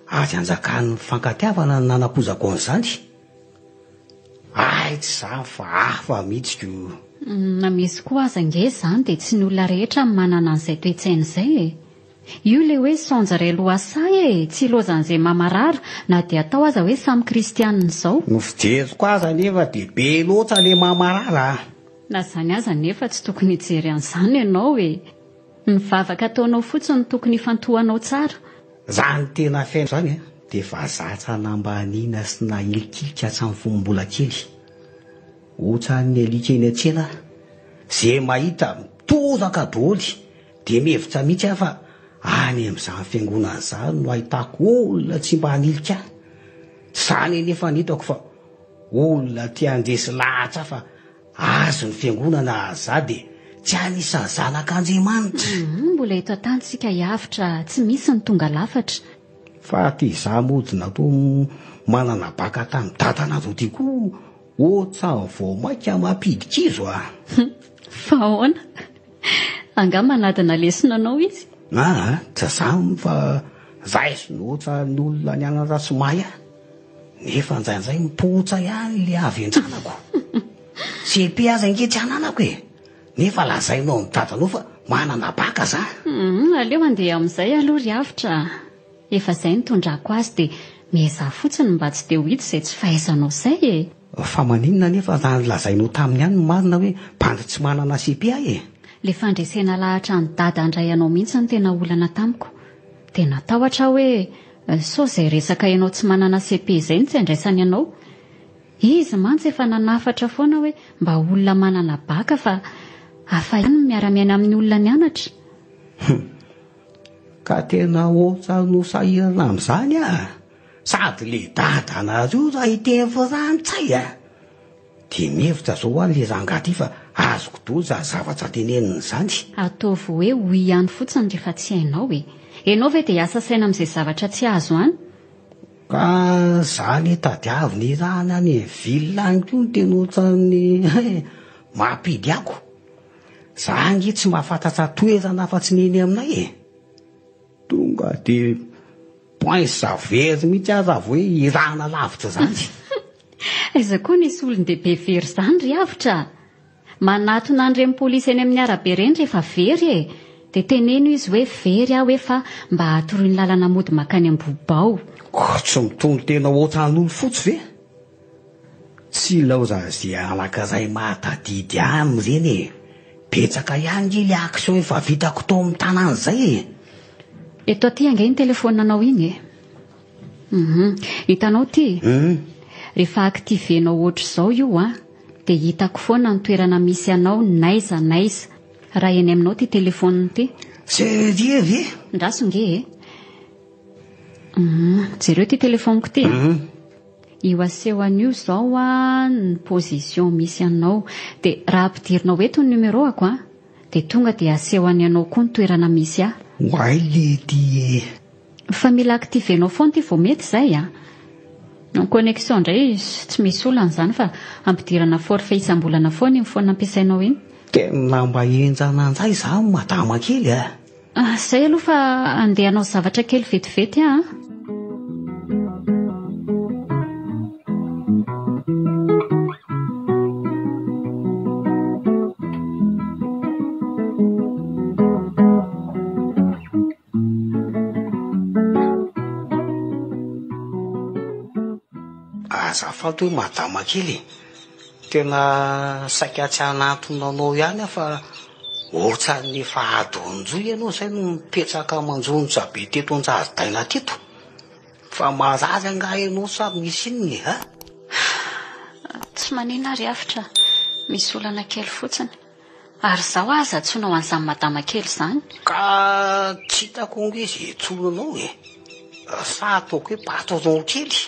ary anjakan'ny fifankatiavana no nanakozako an'izany. Hay tsy izany fa hafa mihitsy ko. Na misy koa aza ange izany dia tsy ny olona rehetra no manana an'izay toe-tsaina izay e! Io ilay hoe saonjo iray lohasaha e! Tsy ilaozan'izay mamarara na dia atao aza hoe samy kristianina izao. Ny fijeriko azy anefa dia be loatra ilay mamarara a! Na izany aza anefa tsy tokony hijery an'izany ianao e! Ny vavaka ataonao fotsiny no tokony hifantohanao tsara. Zany tena fiainana zany a, dia efa zatra nambaniana sy nahilikilika hatramin'ny fony mbola kely. Otran'ny alika eny an-tsena aho, ze mahita mitoraka doholy dia mihevitra mihitsy aho fa any amin'izany fiangonana izany no ahitako olona tsy mba hanilika ahy. Tsy izany anefa no hitako fa olona te handresy lahatra ahy fa Azy ny fiangonana za de Tsy anisan'ny zanak'Andriamanitra. Humm, mbola eto an-tany isika hiavotra, tsy misy ny tonga lafatra. Fa ty za mody natao manana baka tamin'i dadanareo ty koa ohatran'ny vao maika mampidi-kizo a! Fa ahoana? Angaha manadina lesona anao izy? Aa, tsy zany fa raisiny ohatran'ny olona nianatra tsy mahay ahy. Nefa indraindray mipotsa ihany le havendranako. CP aza ange tsy ananako e! Nefa lazainao amin'ny dadanao fa manana baka za. Humm, aleo handeha amin'izay aloha ry avotra a! Efa izay nitondrako azy dia miezaha fotsiny mba tsy dia ho hita izay tsy fahaizanao izay e! Fa maninona anefa raha nolazainao taminy ihany ny marina hoe bandy tsy manana CP aho e? Le fandresena lahatra an'i dada handray anao mihitsy no tena olana tamiko. Dia natahotra aho hoe sao izay resaka ianao tsy manana CP izay no tsy andraisany anao. Izy mantsy efa nanafatra foana hoe mba olona manana baka fa hafa ihany ny miara-miaina amin'ny olona nianatra. Hum. Ka tena ohatran'ny ho sahirana amin'izany aho. Sady le dadanareo raha hiteny frantsay a! Dia mihevitra zao hoa le rangahy ty fa azoko dolo zany zavatra teneniny zany. Ataovy hoe oui ihany fotsiny rehefa tsy hainao e! Enao ve dia hiasa saina amin'izay zavatra tsy azo any? Ka za anie tadiavina irahana any ville any koa no tena ohatran'ny mampidy ako. Za ange tsy mahafantatra toerana afa-tsy ny eny aminay e! Tonga dia poince very mihitsy aho raha vao hoe irahana lavitra izany. Aiza koa nisy olon-dehibe very izany ry avotra a! Manatona an'ireny polisy eny amin'ny arabe ireny rehefa very e! Dia teneno izy hoe very aho efa mba atoroy ny lalana mody mankany Ambohibao. Koa tsy mitono-tena ohatran'olo fotsy ve? Tsy ilaozan'izay anankiray mahatadidy aminy ireny e! Betsaka ihany nge le action efa vitako tao amin'ny tanàna izay e! Eto aty ange iny telefaoninanao iny e! Hum, hitanao ity? Hum. Rehefa activer-nao ohatr'izao io an, dia hitako foana ny toerana misy anao n'aiza n'aiza, raha eny aminao ity telefaonina ity. Sérieux ve? Ndraso nge e! Hum, jereo ity telefaoniko ity a! Hum. Io aseho an'io izao an ny position misy anao. Dia raha ampidirinao eto ny numéro-ako an, dia tonga dia asehony anao koa ny toerana misy ahy. Oay lety e! Fa mila activer-nao foana ity vao mety izay an! Ny connexion indray tsy misy olana izany fa ampidirana forfait isam-bolana foana iny phone ampiasainao iny. Tena mba henjana indray izany madama kely a! Zay aloha fa andeha hanao zavatra kely vetivety aho an! Azafady hoe madama kely e! Tena saika tsy hanantona anao ihany aho fa ohatran'ny efa adon-johy ianao izay no nipetraka manjonja be teto an-jaridaina teto. Fa marary angaha ianao sa misy inona e, ha? Tsy maninona ry avotra, misy olana kely fotsiny. Ary izaho aza antsoina ho an'izany madama kely izany. Ka tsy hitako ange izay antsoina anao e! Sa ataoko hoe patron kely?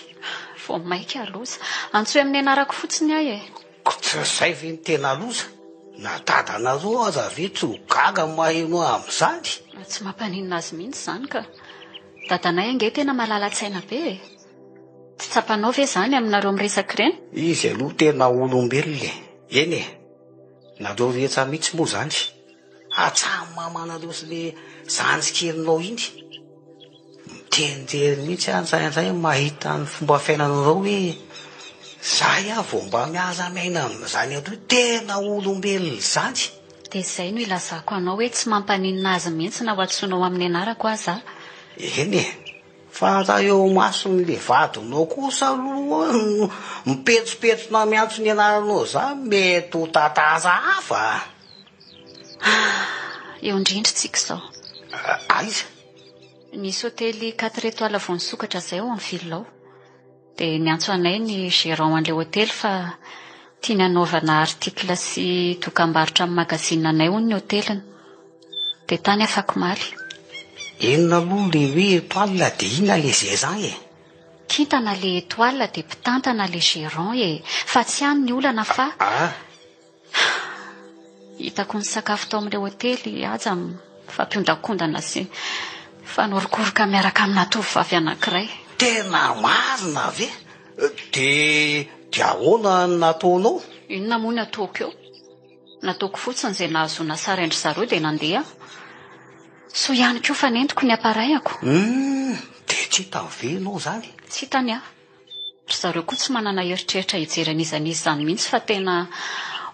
Vao maika loza. Antsoy amin'ny anarako fotsiny aho e! Ko tsy izay ve no tena loza? Na dadanareo aza ve tsy ho gaga maheno ahy amin'izany? Tsy mampaninona azy mihitsy izany ka. Dadanay ange tena malala-tsaina be e! Tsy tsapanao ve izany aminareo miresaka ireny? Izy aloha tena olombelona e! Eny e! Nareo rehetra mihitsy moa zany. Hatramin'ny mamanareo sy le zandry kelinao iny. Miteniteny mihitsy aho indraindray mahita ny fomba fiainanareo hoe zay aho vao mba miara miaina amin'izany atao hoe tena olombelona izany. Dia izay no ilazako anao hoe tsy mampaninona azy mihitsy na ho antsoinao amin'ny anarako aza aho. Eny e! Fa raha eo imason'le vadinao kosa aloha no mipetsopetsona miantso ny anaranao zany mety ho tantara hafa a! Ah, eo indrindra tsika izao. Aiza? Nisy hotely quatre étoiles vao nisokatra izay ao amin'ny ville ao. Dia niantso anay ny gérant an'ilay hotely fa tiany hanaovana article sy dokambarotra amin'ny magazine anay hono ny hoteliny. Dia tany afakomaly. Inona aloha le hoe étoile dia inona le gérant e? Kintana le étoile dia mpitantana le gérant e! Fa tsy any ny olana fa. Ah! Hitako nisakafo tao amin'ilay hotely Haja mifampiondankondana sy mifanorokoroka miaraka amina tovovavy anankiray. Tena marina ve? Dia dia ahoana no nataonao? Inona moa no ataoko eo? Nataoko fotsiny izay nahazoana sary an-dry zareo dia nandeha aho. Soa ihany koa fa nentiko ny appareil-ko. Humm, dia tsy hitany ve ianao izany? Tsy hitany aho. Ry zareo koa tsy manana eritreritra hijery an'iza n'iza izany mihitsy fa tena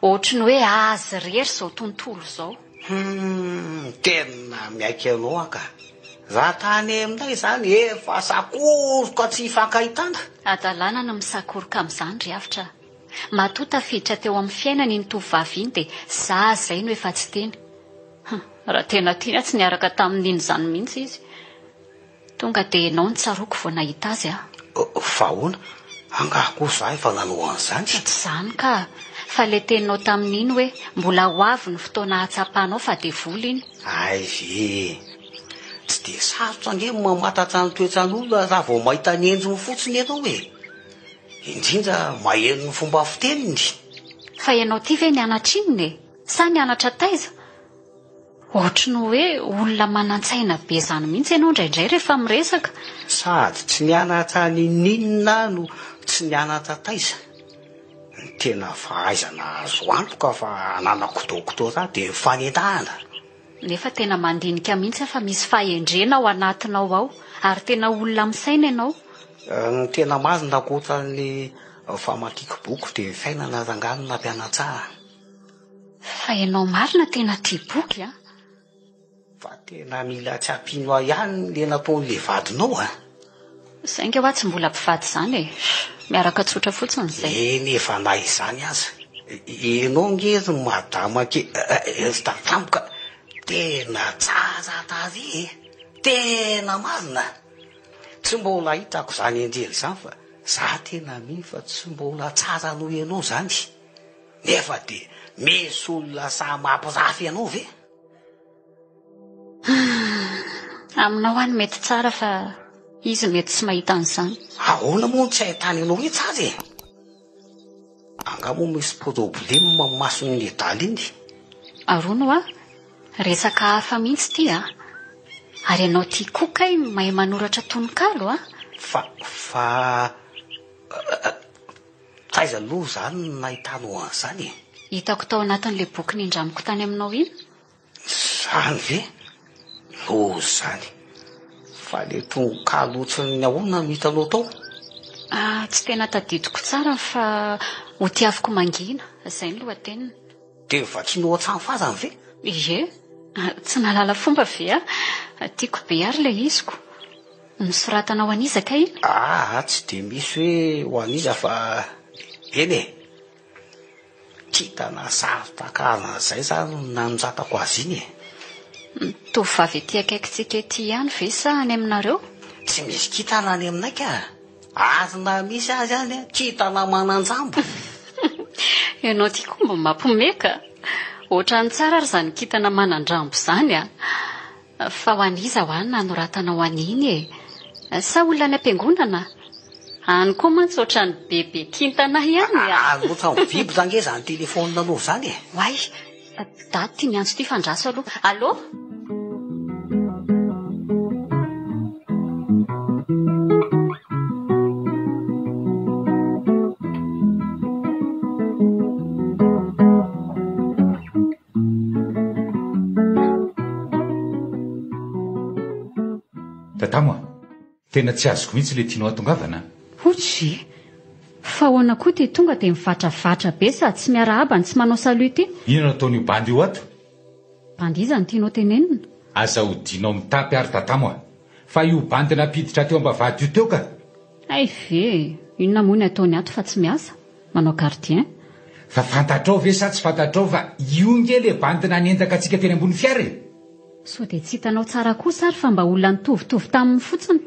ohatry ny hoe azy irery izao tontolo izao. Humm, tena miaiky anao aho ka. Raha tany aminay izany efa sakoroka tsy ifankahitana. Hadalana ny misakoroka amin'izany ry avotra a. Matoa tafiditra teo amin'ny fiainany iny tovovavy iny dia za izay no efa tsy tiany. Hum, raha tena tiany aho tsy niaraka tamin'iny izany mihitsy izy. Tonga dia ianao no tsaroako vao nahita azy aho. Fa ahoana? Angaha koa za efa nanao an'izany? Tsy izany ka! Fa ilay teninao tamin'iny hoe mbola ho avy ny fotoana hahatsapanao fa devoly iny. Hay ve e! Tsy dia sarotra ange ny mamantatra ny toetran'olona raha vao mahita ny endriny fotsiny ianao e! Indrindra maheno ny fomba fiteniny. Fa ianao ity ve nianatra inona e? Sa nianatra taiza? Ohatry ny hoe olona manan-tsaina be izany mihitsy ianao indraindray rehefa miresaka. Sady tsy nianatra n'inon'inona aho no tsy nianatra taiza. Ny tena fahaizana azo antoka fa ananako doctorat dia ny fanendahana. Nefa tena mandinika mihitsy aho fa misy fahendrena ao anatinao ao ary tena olona misaina ianao. Ny tena marina ankoatra ny famakiako boky dia ny fiainana rangahy no nampianatra ahy. Fa ianao marina tena tia boky an! Fa tena mila tsy hampino ahy ihany le nataon'le vadinao an! Zay nge hoa tsy mbola mpivady izany e! Miaraka tsotra fotsiny izay. Eny e fa na izany aza, ianao nge ry madama ke ry tatamboka tena tsara tarehy e! Tena marina! Tsy mbola hitako izany endriny izany fa za tena mino fa tsy mbola tsara noho ianao izany. Nefa dia misy olona sahy mampirafy anao ve? Aminao any mety tsara fa izy mety tsy mahita an'izany. Ahoana moa no tsy ahitany anao hoe tsara e? Angaha moa misy problème amin'ny mason'ny nedala iny? Arono a, resaka hafa mihitsy ity a! Ary ianao ity koa kay mahay manoratra tononkalo a! Fa, fa. Taiza aloha izany no nahitanao an'izany e? Hitako tao anatin'ilay boky nindramiko tany aminao iny. Izany ve? Loza izany. Fa ilay tononkalo ohatran'ny ahoana no hitanao tao? Ah, tsy tena tadidiko tsara fa Ho tiaviko mangina, izay ny lohateniny. Dia novakianao hatramin'ny farany ve? Ie, tsy nahalala fomba ve aho? Tiako be ary ilay iziko. Nosoratana ho an'iza kay iny? Aa, tsy dia misy hoe ho an'iza fa eny e! Kintana saro-takarina izay izany no nanoratako azy iny e! Ny tovovavy ety akaikintsika ety ihany ve sa any aminareo? Tsy misy kintana any aminay ka! Ary na misy azy any, kintana manan-jambo! Ianao ity koa mba mampiomehy ka! Ohatran'ny tsara ary izany kintana manan-drambo izany a! Fa ho an'iza hoa no nanoratanao an'iny e? Sa olona any am-piangonana? Any koa mantsy ohatran'ny bebe kintana ihany a! Ary ohatran'ny vibre ange izany telefaonina-nao izany e! Oay! Daty ity miantso ity fa andraso aloha. Allô? Tatamo a! Tena tsy azoko mihitsy ilay tianao hatongavana a! Hotsy e! Fa ahoana koa ity tonga dia mivatravatra be sady tsy miarahaba no tsy manao salut ity? Inona no ataon'io bandy io ato? Bandy iza no tianao tenenina? Aza odianao mitapy ary Tatamo a! Fa io bandy nampiditra teo ambavahady io teo ka! Hay ve e! Inona moa ny ataony ato fa tsy miasa? Manao gardien? Fa fantatrao ve sa tsy fantatrao fa io nge le bandy nanendaka antsika teny ambony fiara e! Sao dia tsy hitanao tsara kosa ary fa mba olona nitovitovy taminy fotsiny?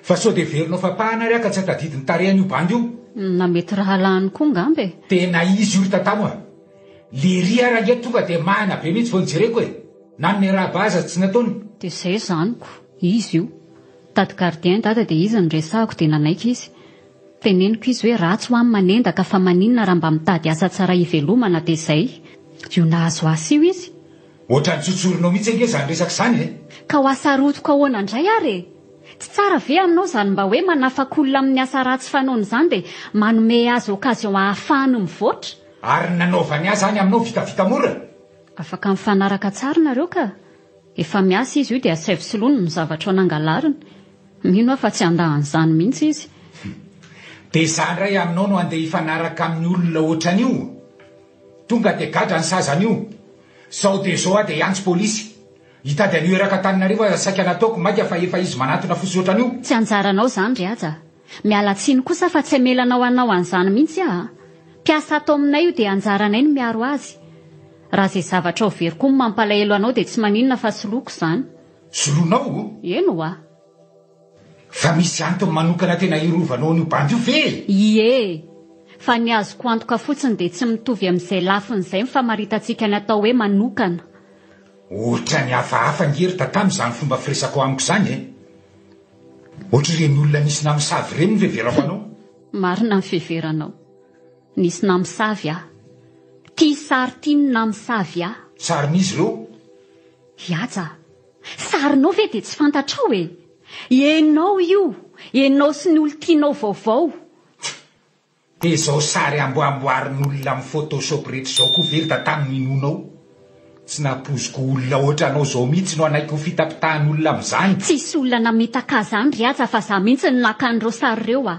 Fa sao dia heverinao fa pahana ary aho ka tsy hatadidy ny tarehan'io bandy io? Na mety rahalahiny koa ngamba e! Tena izy io ry tatamo a! Lery ary ange tonga dia mahana be mihitsy vao nojereko e! Na ny miarahaba aza tsy nataony. Dia izay izany ko! Izy io. Tady gardien dada dia izy no resahako dia nanaiky izy. Teneniko izy hoe ratsy hoa ny manendaka fa maninona raha mba mitady asa tsara hivelomana dia izay. Io nahazo asa io izy. Ohatran'ny tsotsorinao mihitsy ange izany resaka izany e! Ka ho asarotiko ahoana indray ary e? Tsy tsara ve aminao izany mba hoe manafaka olona amin'ny asa ratsy fanaony izany dia manome azy occasion ahafahany mivoatra? Ary ny nanaovany ahy izany aminao vitavita mora? Afaka mifanaraka tsara nareo ka! Efa miasa izy io dia asaivo soloiny ny zavatra nangalariny. Mino aho fa tsy handà an'izany mihitsy izy. Dia izaho indray aminao no handeha hifanaraka amin'ny olona ohatran'io? Tonga dia gadra ny sazy an'io. Zao dia zao aho dia hiantso polisy. Hitady an'io erak'Antananarivo aza saika nataoko mainka fa efa izy manatona fotsiny ohatran'io. Tsy anjaranao izany ry Haja a! Miala tsiny kosa fa tsy hamelanao hanao an'izany mihitsy aho a! Mpiasa ato aminay io dia anjaranay ny miaro azy. Raha izay zavatra ho very koa no mampalahelo anao dia tsy maninona fa soloiko izany. Soloinao? Eny ho'a. Fa misy antony manokana tena hirovanao an'io bandy io ve e? Ie! Fa ny azoko antoka fotsiny dia tsy mitovy amin'izay lafiny izay ny famaritantsika ny atao hoe manokana. Ohatran'ny hafahafa ange ry Tatamo izany fomba firesakao amiko izany e! Ohatr'ireny olona nisy namosavy ireny ny fiheverako anao. Marina ny fiheveranao. Nisy namosavy aho. Ity sary ity no namosavy ahy. Sarin'iza ireo? Hihaja a! Sarinao ve dia tsy fantatrao e? Ianao io! Ianao sy ny olon-tianao vaovao. Dia izao sary amboamboarin'olona amin'ny photoshop rehetra izao koa ve ry Tatamo no inoanao? Tsy nampoiziko olona ohatranao izao mihitsy no hanaiky ho fitapitahan'olona amin'izany. Tsisy olona namitaka ahy izany ry Haja fa za mihitsy no naka an'ireo sary ireo a!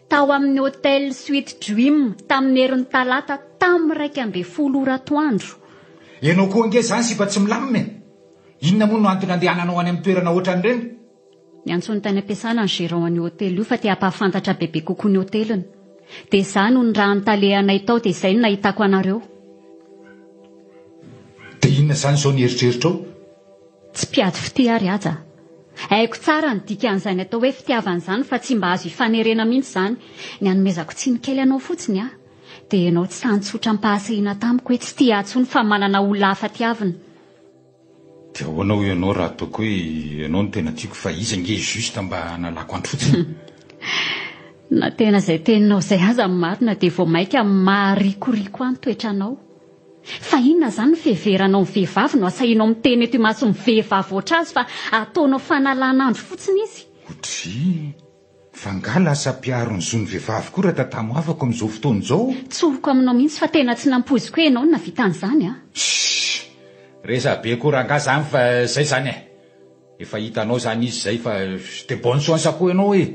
Tao amin'ny Hotel Sweet Dream tamin'ny herin'ny talata tamin'ny 11 ora atoandro. Ianao koa ange izany sipa tsy milamina e! Inona moa no antony andehananao any amin'ny toerana ohatran'ireny? Niantso ny tany am-piasana ny gérant an'io hotely io fa te hampahafantatra bebe kokoa ny hoteliny. Dia izaho no nirahan'ny tale anay tao dia izay no nahitako anareo. Dia inona izany izao ny eritreritrao? Tsy mpiady fitia aho ry Haja a! Haiko tsara ny dikan'izany atao hoe fitiavana izany fa tsy mba azo ifanerena mihitsy izany. Ny hanomezako tsiny kely anao fotsiny a! Dia ianao tsy sahy nitsotra am-pahasahiana tamiko hoe tsy tia ahy intsony fa manana olona hafa tiavina. Dia ahoana hoy ianao raha ataoko hoe ianao no tena tiako fa izy ange juste mba hanalako andro fotsiny. Na tena izay teninao izay aza ny marina dia vao mainka maharikoriko ahy ny toetranao. Fa inona izany ny fiheveranao ny vehivavy no asahianao miteny eto imason'ny vehivavy ohatr'azy fa ataonao fanalan'andro fotsiny izy? Otr'y! Fa nga lasa mpiaro ny zon'ny vehivavy koa Ratatamo afako amin'izao fotoana izao? Tsoriko aminao mihitsy fa tena tsy nampoiziko hoe ianao no nahavita an'izany a! Shh! Resabe koa rangaha zany fa zay zany e! Efa hitanao zany izy zay fa de bonne chance koa ianao e!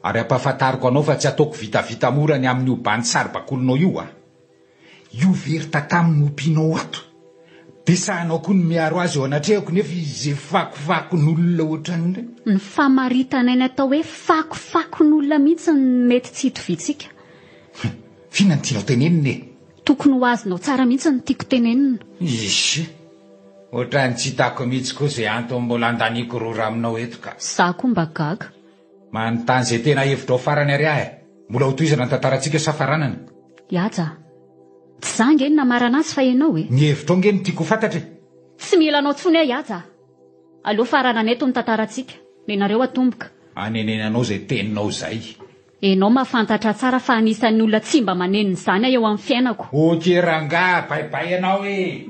Ary ampahafantariko anao fa tsy ataoko vitavita mora ny amin'io bandy saribakolinao io a! Io ve ry tatamo no ompianao ato? Dia sahinao koa ny miaro azy eo anatrehako nefa izy fakofakon'olona ohatran'ireny? Ny famaritanay ny atao hoe fakofakon'olona mihitsy no mety tsy hitoviantsika. F'inona no tianao tenenina e? Tokony ho azonao tsara mihitsy ny tiako tenenina. Izy! Ohatran'ny tsy hitako mihitsy koa izay antony mbola andaniako rora aminao eto ka. Izaho koa mba gaga. Manontany izay tena hevitrao farany ary aho e! Mbola hotohizana ny tantarantsika sa faranana? Haja a! Tsy za ange no namarana azy fa ianao e! Ny hevitrao ange no tiako ho fantatra e! Tsy mila anao tsony aho Haja a! Aleo faranana eto ny tantarantsika. Nenareo atomboka. Anenenanao izay teninao izay. Enao mahafantatra tsara fa anisan'ny olona tsy mba manenina izany aho eo amin'ny fiainako. Ok rangaha, bye bye anao e!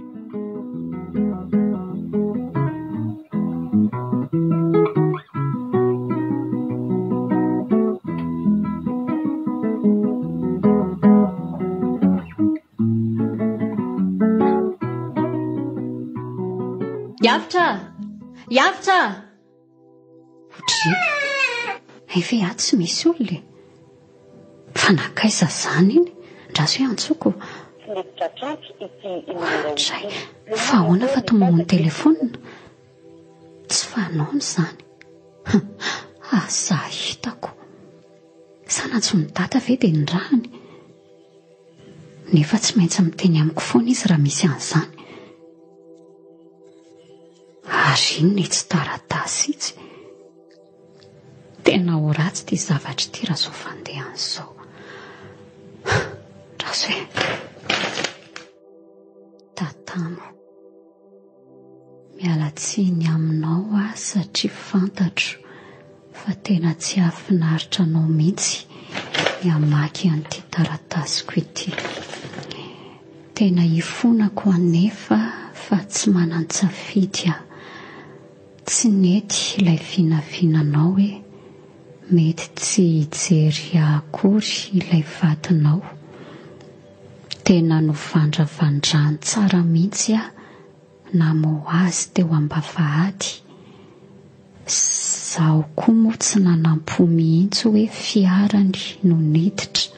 Hiavotra! Hiavotra! Ohatrizay. Hay ve ato tsy misy olona e? Fa nankaiza izany iny? Andraso hoe antsoko. Ohatrizay. Fa ahoana fa toa mamono telefonina? Tsy fanaony izany. Aza hitako. Sa nantsoin'i Dada ve dia nirahany? Nefa tsy maintsy miteny amiko foana izy raha misy an'izany. Ary inona itsy taratasy itsy? Tena ho ratsy ity zavatra ity raha izao fandehany izao. Raso e. Tatamo. Miala tsiny aminao aho satria fantatro fa tena tsy hahafinaritra anao mihitsy ny hamaky an'ity taratasiko ity. Tena ifonako anefa fa tsy manan-tsafidy aho. Tsy nety ilay vinavinanao hoe mety tsy hijery ahy akory ilay vadinao. Tena novandravandrany tsara mihitsy aho namoha azy teo am-bavahady. Zaho koa moa tsy nanampo mihitsy hoe fiarany no niditra.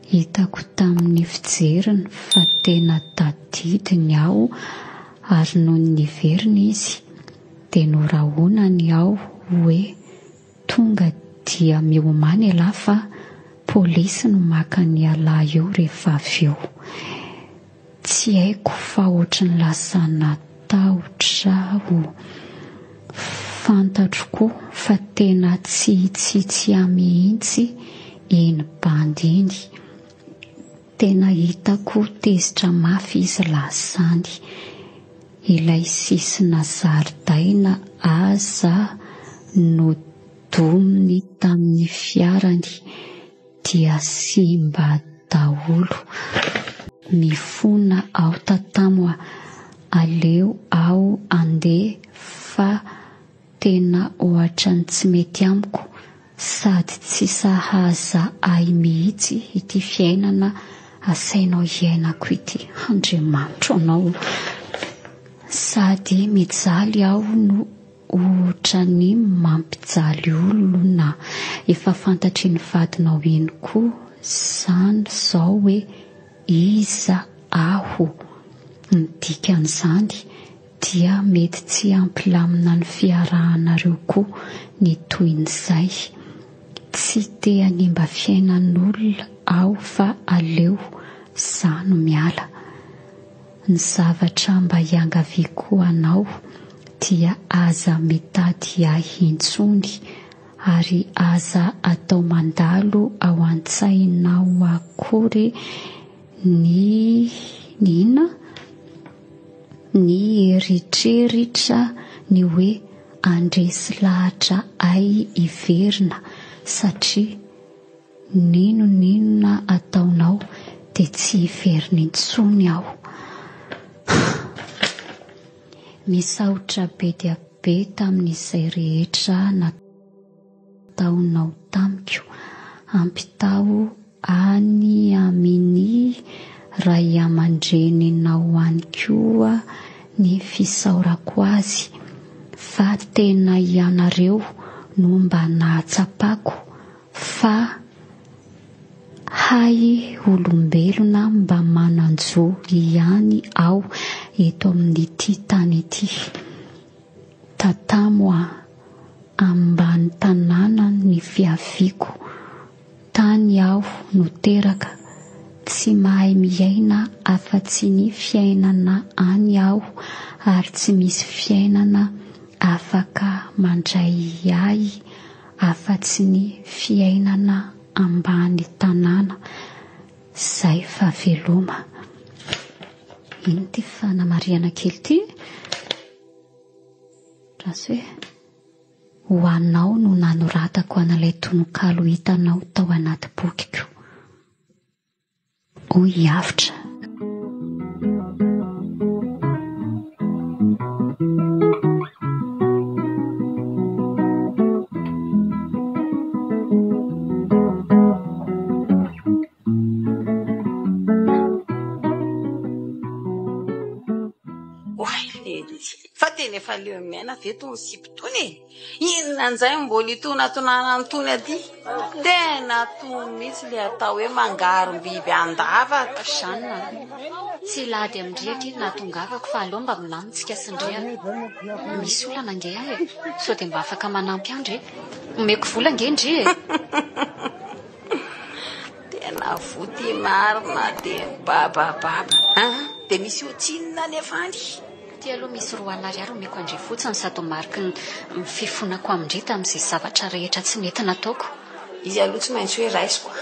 Hitako tamin'ny fijeriny fa tena tadidiny aho ary nony niverina izy dia norahonany aho hoe tonga dia miomàna ialahy fa polisy no maka an'ialahy eo rehefa avy eo. Tsy haiko fa ohatry ny lasa natahotra aho. Fantatro koa fa tena tsy hitsitsy ahy mihitsy iny bandy iny. Tena hitako tezitra mafy izy lasa any. Ilay sisina zaridaina aza nodominy tamin'ny fiarany. Dia simba daholo. Mifona aho tatamo a! Aleo aho andeha fa tena ohatran'ny tsy mety amiko sady tsy sahaza ahy mihitsy ity fiainana asainao hiainako ity. Andriamanitro anao o! Sady mijaly aho no Ohatran'ny mampijaly olona efa fantatr'iny vadinao iny koa zany zao hoe iza aho. Ny dikan'izany dia mety tsy hampilamina ny fiarahanareo koa ny tohin'izay. Tsy te hanimba fiainan'olona aho fa aleo za no miala. Ny zavatra mba iangaviako anao dia aza mitady ahy intsony ary aza atao mandalo ao an-tsainao akory ny ny inona? Ny eritreritra ny hoe handresy lahatra ahy hiverina satria N'inon'inona ataonao dia tsy hiverina intsony aho. Misaotra be dia be tamin'izay rehetra nataonao tamiko. Ampitaho any amin'ny ray aman-dreninao any koa ny fisaorako azy fa tena ianareo no mba nahatsapako Fa hay olombelona mba manan-jo ihany aho eto amin'ity tany ity. Tatamo a! Ambany tanàna ny fiaviako, tany aho no teraka, tsy mahay miaina afa-tsy ny fiainana any aho ary tsy misy fiainana afaka mandray ahy afa-tsy ny fiainana ambany tanàna zay fa veloma. Ino ity fanamarihana kely ity? Raso e. Ho anao no nanoratako an'ilay tononkalo hitanao tao anaty bokiko. Hoy i Avotra. Oay lely, fa tena efa leo miaina ve tony sipa itony e? Inona njay mbola itonatonana an'itony aty? Tena tony mihitsy le atao hoe mangarom-biby an-davaka. Jeanne a! Tsy hilady amin-dry akia no nahatongavako fa aleo mba milamintsika sy ndry a! Misy olana ange aho e! Sao dia mba afaka manampy ahy ndry? Omeko vola ange ndry e! Tena voa ty marina dia mibabababa an! Dia misy ohatrinona anefa any? Ity aloha misy 20 ariary omeko an-dry fotsiny sady ho mariky ny fifonako amin-dry tamin'izay zavatra rehetra tsy nety nataoko. Izy aloha tsy maintsy hoe raisiko a!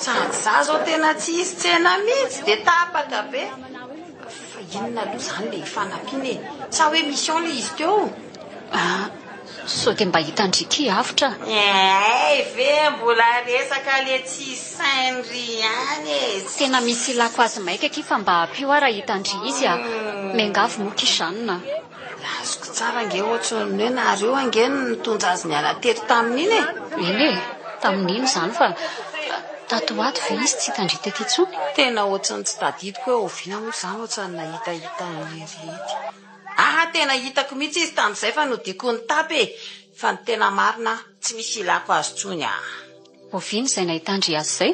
Sady za zao tena tsy hisy tsena mihitsy dia tapaka be! Fa inona aloha izany ilay ifanampiana e? Sa hoe mission ilay izy teo? Ah! Sao dia mba hitan-dry ki avotra? Hay ve mbola resaka le tsisy sain-dry ihany e! Tena misy ilako azy maika akia fa mba ampio aho raha hitan-dry izy a! Miangavy moa ki Jeanne a! Azoko tsara ange ohatran'ny hoe nareo ange no nitondra azy niala teto tamin'iny e! Eny e! Tamin'iny izany fa tato ho ato ve izy tsy hitan-dry teto intsony? Tena ohatran'ny tsy tadidiko hoe oviana moa izany ohatran'ny nahitahita an'i Hery. Aa tena hitako mihitsy izy tamin'izay fa nodiako nitapy e! Fa ny tena marina tsy misy ilako azy intsony aa. Oviana izay nahitan-dry azy izay?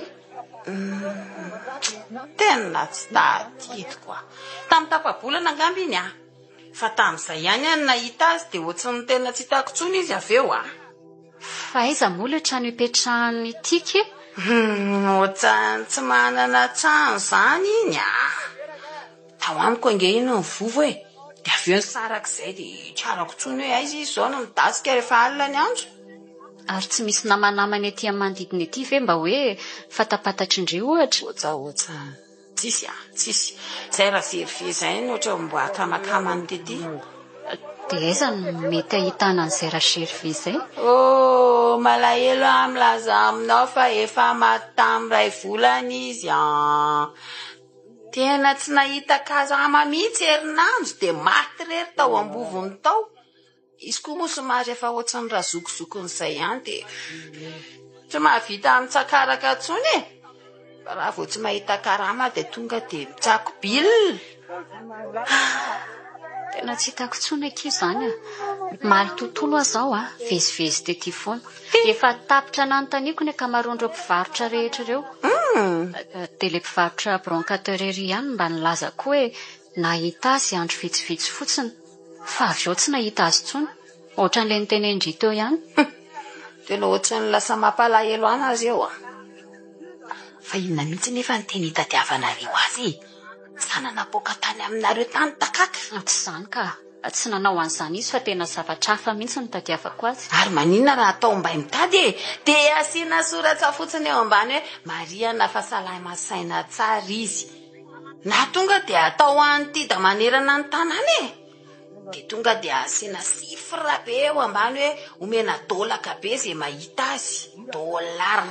Humm tena tsy tadidiko a! Tamin'ny tapa-bolana angamba iny a! Fa tamin'izay ihany aho no nahita azy dia ohatran'ny tena tsy hitako intsony izy avy eo a! Fa aiza moa ilay trano ipetrahan'i Tiky e? Humm ohatran'ny tsy manana trano izany iny a! Tao amiko ange iny ny vovo e! Dia avy eo nisaraka izay dia tsy arako intsony hoe aiza izy izao no midasika rehefa alina ny andro. Ary tsy misy namanamana ety amin'ny manodidina ety ve mba hoe fantapantatry ndry ohatra? Ohatsa ohatsa. Tsisy a! Tsisy. Izay Raserve izay no ohatra mba akamakamany tety. Dia aiza no mety ahitana an'izay Raserve izay? Oh! Malahelo aho milaza aminao fa efa maty tamin'ny iray volana izy an! Tena tsy nahita karama mihitsy herinandro dia maty irery tao ambovony tao. Izy koa moa somary efa ohatran'ny razokizokin'izay ihany dia tsy mahavita mitsakaraka intsony e! Fa raha vao tsy mahita karama dia tonga dia mitsako bil. Tena tsy hitako intsony akia izany a! Omaly tontolo aho izao a, vezivezy tety foana. Efa tapitra nanontaniako ny ankamaroan'ireo mpivarotra rehetra ireo. Dia ilay mpivarotra brancateur ery ihany no mba nilaza koa hoe nahita azy andro vitsivitsy fotsiny. Fa avy eo tsy nahita azy intsony. Ohatran'ilay notenenin-dry teo ihany. Tena ohatran'ny lasa mampalahelo ahy nareo a! Fa inona mihitsy nefa no tena itadiavanareo azy e? Sa nanapoaka tany aminareo tany takaka? Tsy izany ka. Tsy nanao an'izany izy fa tena zavatra hafa mihitsy no nitadiavako azy. Ary maninona raha atao mbay mitady e? Dia asiana soratra fotsiny eo ambany hoe marihana fa salama saina tsara izy. Na tonga dia atao an'ity manerana ny tanàna e! Dia tonga dia asiana chiffre be eo ambany hoe omena dolaka be izay mahita azy. Dollar.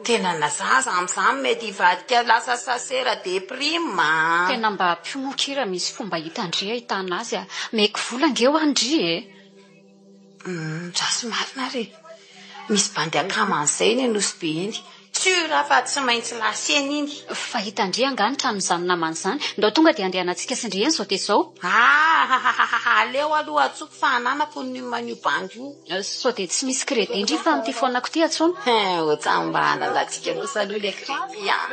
Tena na zaza amin'izany mety hivadika lasa sasera de prime a! Tena mba ampio moa ki raha misy fomba hitan-dry ahitana azy a! Meko vola ange ho an-dry e! Humm ratsy marina ary e! Misy bandy akama an'izay eny Nosy Be eny. Sûr fa tsy maintsy lasa eny iny. Fa hitan-dry angaha ny tranon'izany namana izany? Ndao tonga dia andehanantsika sy ndry eny izao dia izao. Ahahahaha aleo aloha antsoiko fa ananako ny nume-n'io bandy io. Sao dia tsy misy crédit ndry fa amin'ity phone-ko ity antsoina. Hein, ohatran'ny mba ananantsika kosa aloha ilay crédit an.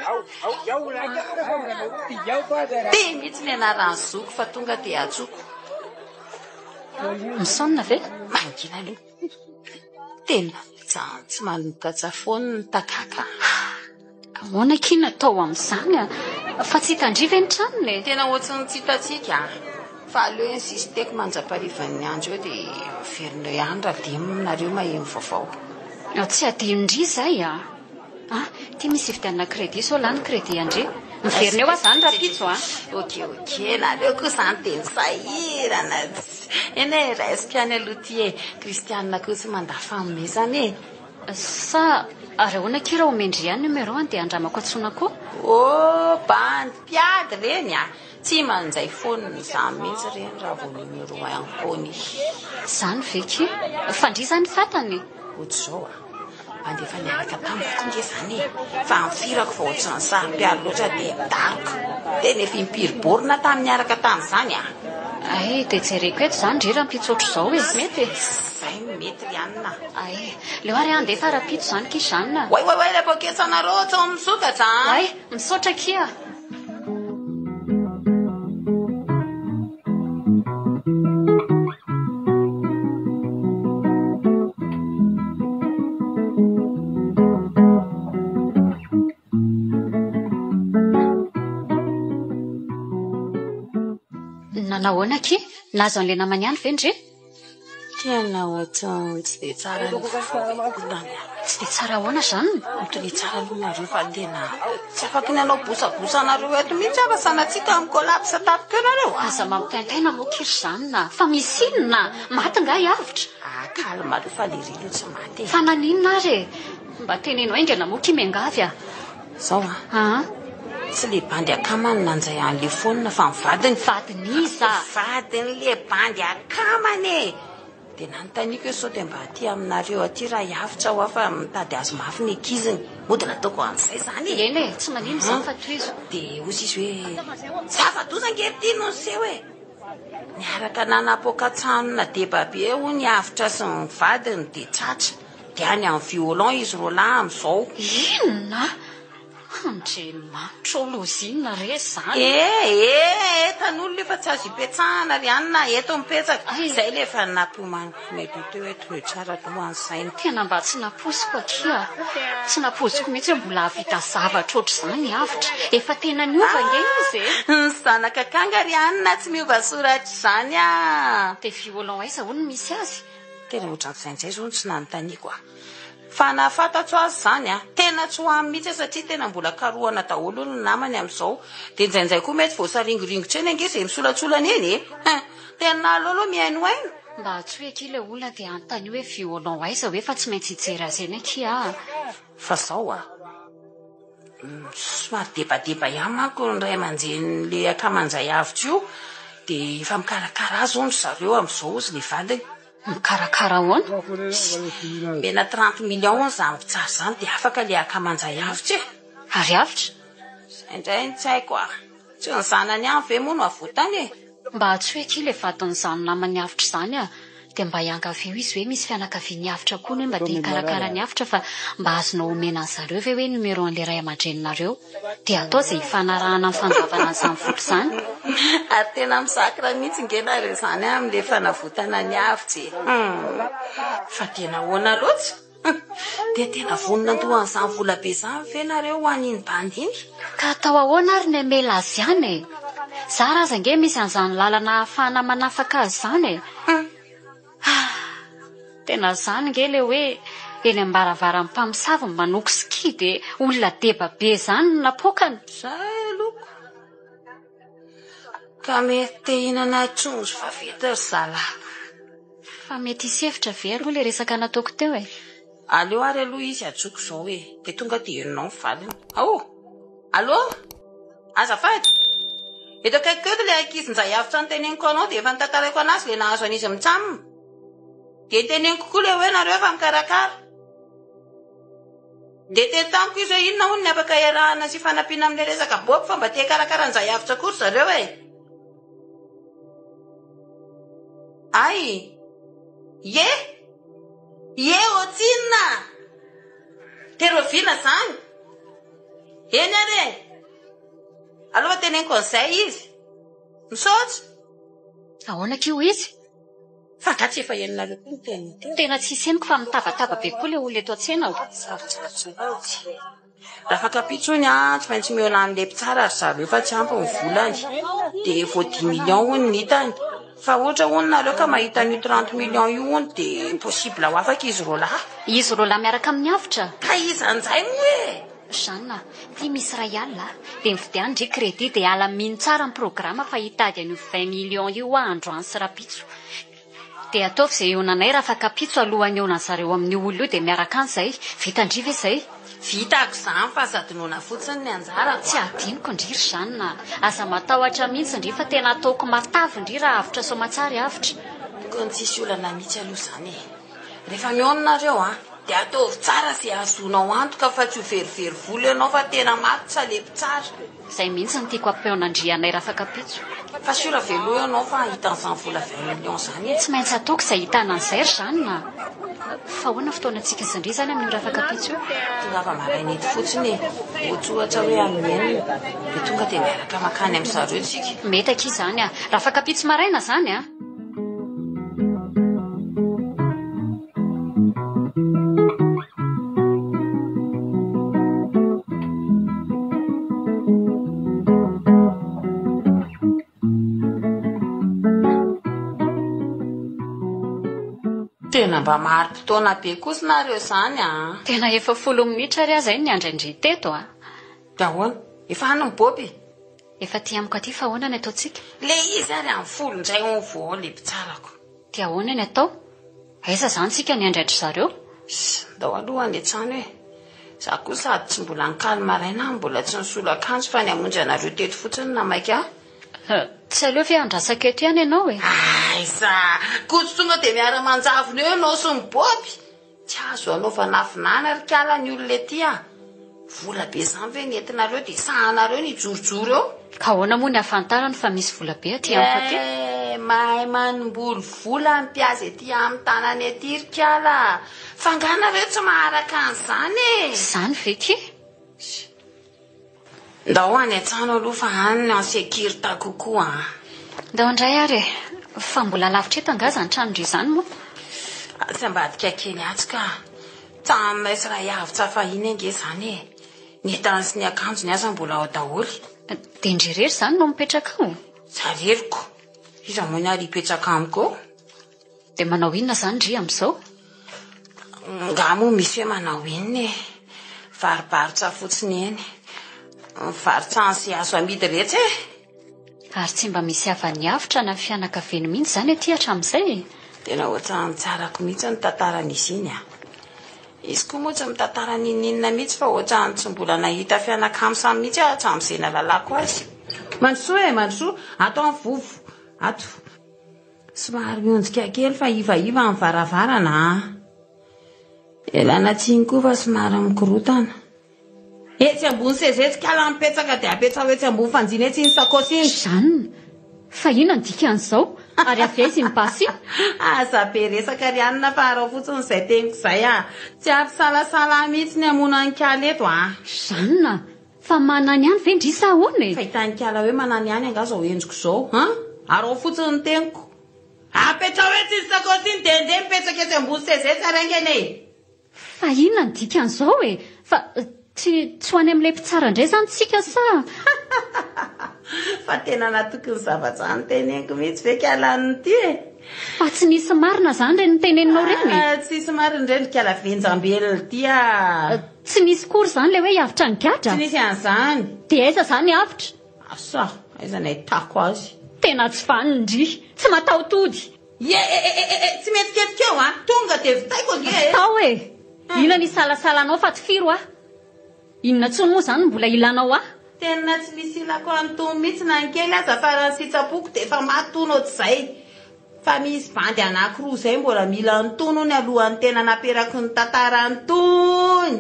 Ty mihitsy ny anaran'ny zoko fa tonga dia antsoiko. Misaonina ve? Mangina aloha. Tena tsy manomboka foana ny takaka. Ahoana akia no atao amin'izany a? Fa tsy hitan-dry ve ny tranony e? Tena ohatran'ny tsy hitantsika a! Fa aleo insisteko mandra-paharivan'ny andro eo dia miverina eo ihany raha dimy nareo maheno vaovao. Tsy adinondry izay a! Ah, ity misy hividianana crédit sao lany crédit an-dry. Miverina eo aho izany rahampitso a! Ok ok, nareo koa izany dia misahirana. Eny e, raisiko ihany aloha ity e. Kristianina koa tsy mandà fanomezana e. Sa ary ahoana akia raha omen-dry ihany numéro-ny dia andramako antsoina koa? Oh, bandy mpiady ireny a! Tsy manjay phone izany mihitsy ireny raha vao numéro inconnu. Izany ve kia? Fa ndry izany fantany e! Ohatr'izao a! Bandy efa niaraka tamiko koa nge izany e! Fa ny firako vao ohatran'ny saro-piaro loatra dia daroka. Tena efa impiry borne tany niaraka tamin'izany a! Hay, dia jereko eto izany ndry rahampitso ohatr'izao e! Mety e! Izay no mety ry anona a! Ay, leo ary aho andeha fa rahampitso izany kia Jeanne a! Oay oay oay ilay poketranareo tsy misokatra an! Oay, misaotra kia! Nanao ahoana akia? Nahazo an'ilay namany ihany ve ndry? Tena ohatran'ny tsy dia tsara ny vaovao olana. Tsy dia tsara ahoana Jeanne? Mitoria tsara aloha nareo fa tena tsy afaky ny hanao bosabosa anareo eto mihitsy aho fa sanatria ka mi-collapse tampoka eo nareo a! Aza mampitaintaina moa ky ry Jeanne a! Fa misy inona? Maty nga i Avotra? Ah calme aloha fa lery aloha tsy maty e! Fa naninona ary e? Mba teneno haingana moa ky miangavy a! Zao a! Aa! Tsy le bandy akama no nanjay an'le phone fa ny vadiny. Vadin'iza? Vadin'le bandy akamany e! Dia nanontaniako hoe sao dia mba aty aminareo aty raha hiavotra hoa fa mitady azy mafy ny ankiziny. Mody nataoko an'izay izany e! Eny e, tsy maninona izany fa tohizo. Dia hozy izy hoe, zava-doza ange ity no niseho e! Niaraka nanapoaka tranona deba be hono i Avotra sy ny vadiny dia tratra. Dia any amin'ny violon izy roalahy amin'izao. Inona? Andriamanitra ô, loza inona re izany? Eh, eh, eh, tan'olona io fa tsy azo ipetsahana ry anona, eto mipetraka. Izay ilay efa nampiomaniko Medo teo hoe toheo tsara aloha ny saina. Tena mba tsy nampoiziko akia. Tsy nampoiziko mihitsy hoe mbola hahavita zavatra ohatr'izany i Avotra. Efa tena niova ange izy e. Ny zanaka akanga ry anona tsy miova soratra izany ah. Dia violon aiza hono no misy azy? Tena ohatran'izay indray izao no tsy nanontaniako ah. Fa na fantatro aza izany an, tena tsy ho any mihitsy aho satria tena mbola karohana daholo hono ny namany amin'izao. Dia indraindray koa mety voasaringoringotra eny ange izay misolatsolana eny e! Hein! Tena aleo aloha mihainohaino. Mba antsoy akia ilay olona dia anontanio hoe violon aiza hoe fa tsy maintsy hijery azy eny akia aho. Fa zao an, somary debadeba ihany manko ny ray aman-drenin'ilay akamanjay avotra io dia efa mikarakara azy hono ry zareo amin'izao hozy ilay vadiny. Mikarakara ahoana? Omena 30 millions hono izany mpitsara izany dia afaka ilay akamanjay avotra e! Ary avotra? Izay indray no tsy haiko a! Tsy ny zanany ihany ve moa no avotany e? Mba antsoy akia ilay vadin'izany namany avotra izany a! Dia mba iangavio izy hoe misy fianakaviany avotra koa ny hoe mba te hikarakara ny avotra fa mba azonao omena an'zareo ve hoe numéro an'ilay ray aman-dreninareo? Dia atao izay hifanarahana amin'ny fandoavana an'izany vola izany. Ary tena misacre mihitsy nge nareo izany amin'ilay fanavotana ny avotra e! Humm! Fa tena ahoana loatra? Dia tena vonona handoa an'izany vola be izany ve nareo ho an'iny bandy iny? Ka atao ahoana ary ny hamela azy any e? Zara aza ange misy an'izany lalana ahafahana manafaka azy izany e! Ah! Tena izany nge le hoe eny am-baravaran'ny mpamosavy ny manoko ski dia olona deba be izany no napoakany. Zay aloha ko. Ka mety te hihinana trondro vaventy ry zalahy. Fa mety hisy hevitra ve aloha le resaka nataoko teo e? Aleo ary aloha izy antsoiko izao e, dia tonga dia henonao ny valiny. Ao! Allô? Azafady! Eto akaikiko eto ilay ankizy njay avotra noteneniko anao dia efa notantaraiko anazy ilay nahazo an'izy mitsam. Dia teneniko koa ilay hoe nareo efa mikarakara. Dia teny tamiko izy hoe inona hono ny afaka iarahana sy ifanampiana amin'ilay resaka Bob fa mba te hikarakara an'izay avotra koa ry zareo e! Ay! Ie! Ie ohatrinona? Terovina zany? Eny ary e! Aleo fa teneniko an'izay izy. Misaotra! Ahoana akia hoy izy? Fa angaha tsy efa henonareo koa ny teniny teo? Tena tsisy henoko fa mitabataba be koa ilay olona eto an-tsena o! Sarotsarotra mihitsy. Raha afaka-pitso hono an, tsy maintsy mihaona amin'ilay mpitsara ry zareo fa tsy ampy ny volany. Dia vao dix millions hono ny hitany. Fa ohatra hono nareo ka mahita an'io 30 millions io hono dia possible ho afaka izy roalahy. Izy roalahy miaraka amin'ny avotra? Ka iza njay moa e? Jeanne, ty misy iray alina a! Dia mividiano ndry crédit dia alamino tsara ny programme fa hitady an'io 20 millions io aho androany sy rapitso. Dia ataovy izay hihaonanay rafakapitso alohan'ny hihaonan'zareo amin'io olona io dia miaraka any izay. Vita ndry ve izay? Vitako izany fa aza adinoina fotsiny ny anjarako Tsy a! adinoko ndry ry Jeanne a! Aza matahotra mihitsy ndry fa tena ataoko matavy ndry raha avotra soamatsara i avotra. Tokony tsy hisy olana mihitsy aloha izany e! Rehefa mihaona nareo a! Dia ataovy tsara izay ahazoanao antoka fa tsy ho verivery vola ianao fa tena matotra le mpitsara. Izay mihitsy no tiako hampihaona an-dry anay rafakapitso. Fa sûr ve aloha ianao fa hahita an'izany vola 20 millions izany e? Tsy maintsy ataoko izay hahitana an'izay ry Jeanne a! Fa ahoana fotoanantsika sy ndry izany amin'io rafakapitso io? Tongava maraina eto fotsiny e! Ohatry ohatra hoe amin'ny enina dia tonga dia miaraka mankany amin-dry zareo tsika. Mety akia izany a! Rafakapitso maraina izany a! Tena mba mahari-potoana be kosa nareo izany an! Tena efa folo minitra ary aho izay no niandry an-dry teto a! Dia ahoana? Efa any ny Bob e? Efa aty amiko aty fa ahoana ny ataontsika? Le izy ary amin'ny folo indray hono vao ao le mpitsarako. Dia ahoana ny atao? Aiza izany tsika niandry an-dry zareo? Ss, ndao aloha any an-trano e! Za koa sady tsy mbola nikaly maraina aho mbola tsy nisolo akanjo fa ny hamonjy anareo teto fotsiny no namaika ahy. Tsy aleo ve andrasako eto ihany ianao e? Aiza! Koa tsy tonga dia miara-manjavona eo ianao sy ny Bob? Tsy azo anaovana vinany ry kala ny olona ety a! Vola be izany ve ny entinareo dia sahanareo ny hijorojoro eo? Ka ahoana moa ny ahafantarany fa misy vola be aty amiko aty? Eh! Mahay manimboly vola ny mpihaza ety amin'ny tanana ety ry kala a! Fa angaha nareo tsy maharaka an'izany e! Izany ve ity? Ndao any an-trano aloha fa any no en sécurité kokoa an! Ndao indray ary e! Fa mbola lavitra eto angaha izany tranon-dry izany moa? Atsy ambadika kely atsy ka! Tranonay sy Rahiavotsa fahiny ange izany e! Ny entany sy ny akanjony aza mbola ao daholo. Dia ndry irery izany no mipetraka ao? Za reriko! Iza moa ny ary hipetraka amiko eo? Dia manao inona izany ndry amin'izao? Nga moa misy hoe manao inona e? Varobarotra fotsiny eny. Mivarotra an'izay azo amidy rehetra e! Ary tsy mba misy havan'ny avotra na fianakaviany mihitsy izany aty hatramin'izay e? Tena ohatran'ny tsy arako mihitsy ny tantaran'izy iny a! Izy koa moa tsy mitantara n'inon'inona mihitsy fa ohatran'ny tsy mbola nahita fianakams mihitsy aho hatramin'izay nahalalako azy. Mandrosoa e! Mandrosoa! Ato ny vovo! Ato! Somary miondrika kely fa ivaiva ny varavarana a! Ialana tsiny koa fa somary mikorotana. Etsy ambony seza etsy kala mipetsaka dia apetsaho etsy ambony fanjina etsy iny sakaosy iny. Jeanne, Fa inona ny dikan'izao? Ary avy aiza iny basy iny? Aza be resaka ry anona fa araho fotsiny izay teniko izay a! Tsy hampisalasala ahy mihitsy ny hamono an'i kala eto a! Jeanne, Fa manany ihany ve ndry sa ahoana e? Fa hitan'i kala hoe manany ihany angaha izao endriko izao an? Araho fotsiny ny teniko. Apetraho etsy iny sakaosy iny dia ndeha mipetraka etsy ambony seza etsy ary haingana e! Fa inona ny dikan'izao e? Fa tsy tsy ho any amin'ilay mpitsara indray izany tsika sa? Fa tena natoky ny zavatra noteneniko mihitsy ve kala an'ity e? Fa tsy nisy marina izany ireny noteneninao ireny e? Ah, tsisy marina ireny ry kala venjambelona ity ah! Tsy nisy kory izany ilay hoe hiavotra ny gadra? Tsy nisy an'izany. Dia aiza izany avotra? Asa, aiza ny ahitako azy? Tena tsy vanona ndry! Tsy mataho-tody! Ie e e e e! Tsy mihetsiketsika eo an! Tonga dia vitaiko ange e! Vitao e! Inona ny isalasalanao fa tifiro aho? Inona intsony moa izany no mbola ilanao ahy? Tena tsy misy ilako an'itony mihitsy na ny kely aza fa raha ny sitrapoko dia efa maty hono ohatr'izay. Fa misy bandy anakiroa izay mbola mila an'itony hono alohan'ny tena naperako ny tantara an'itony.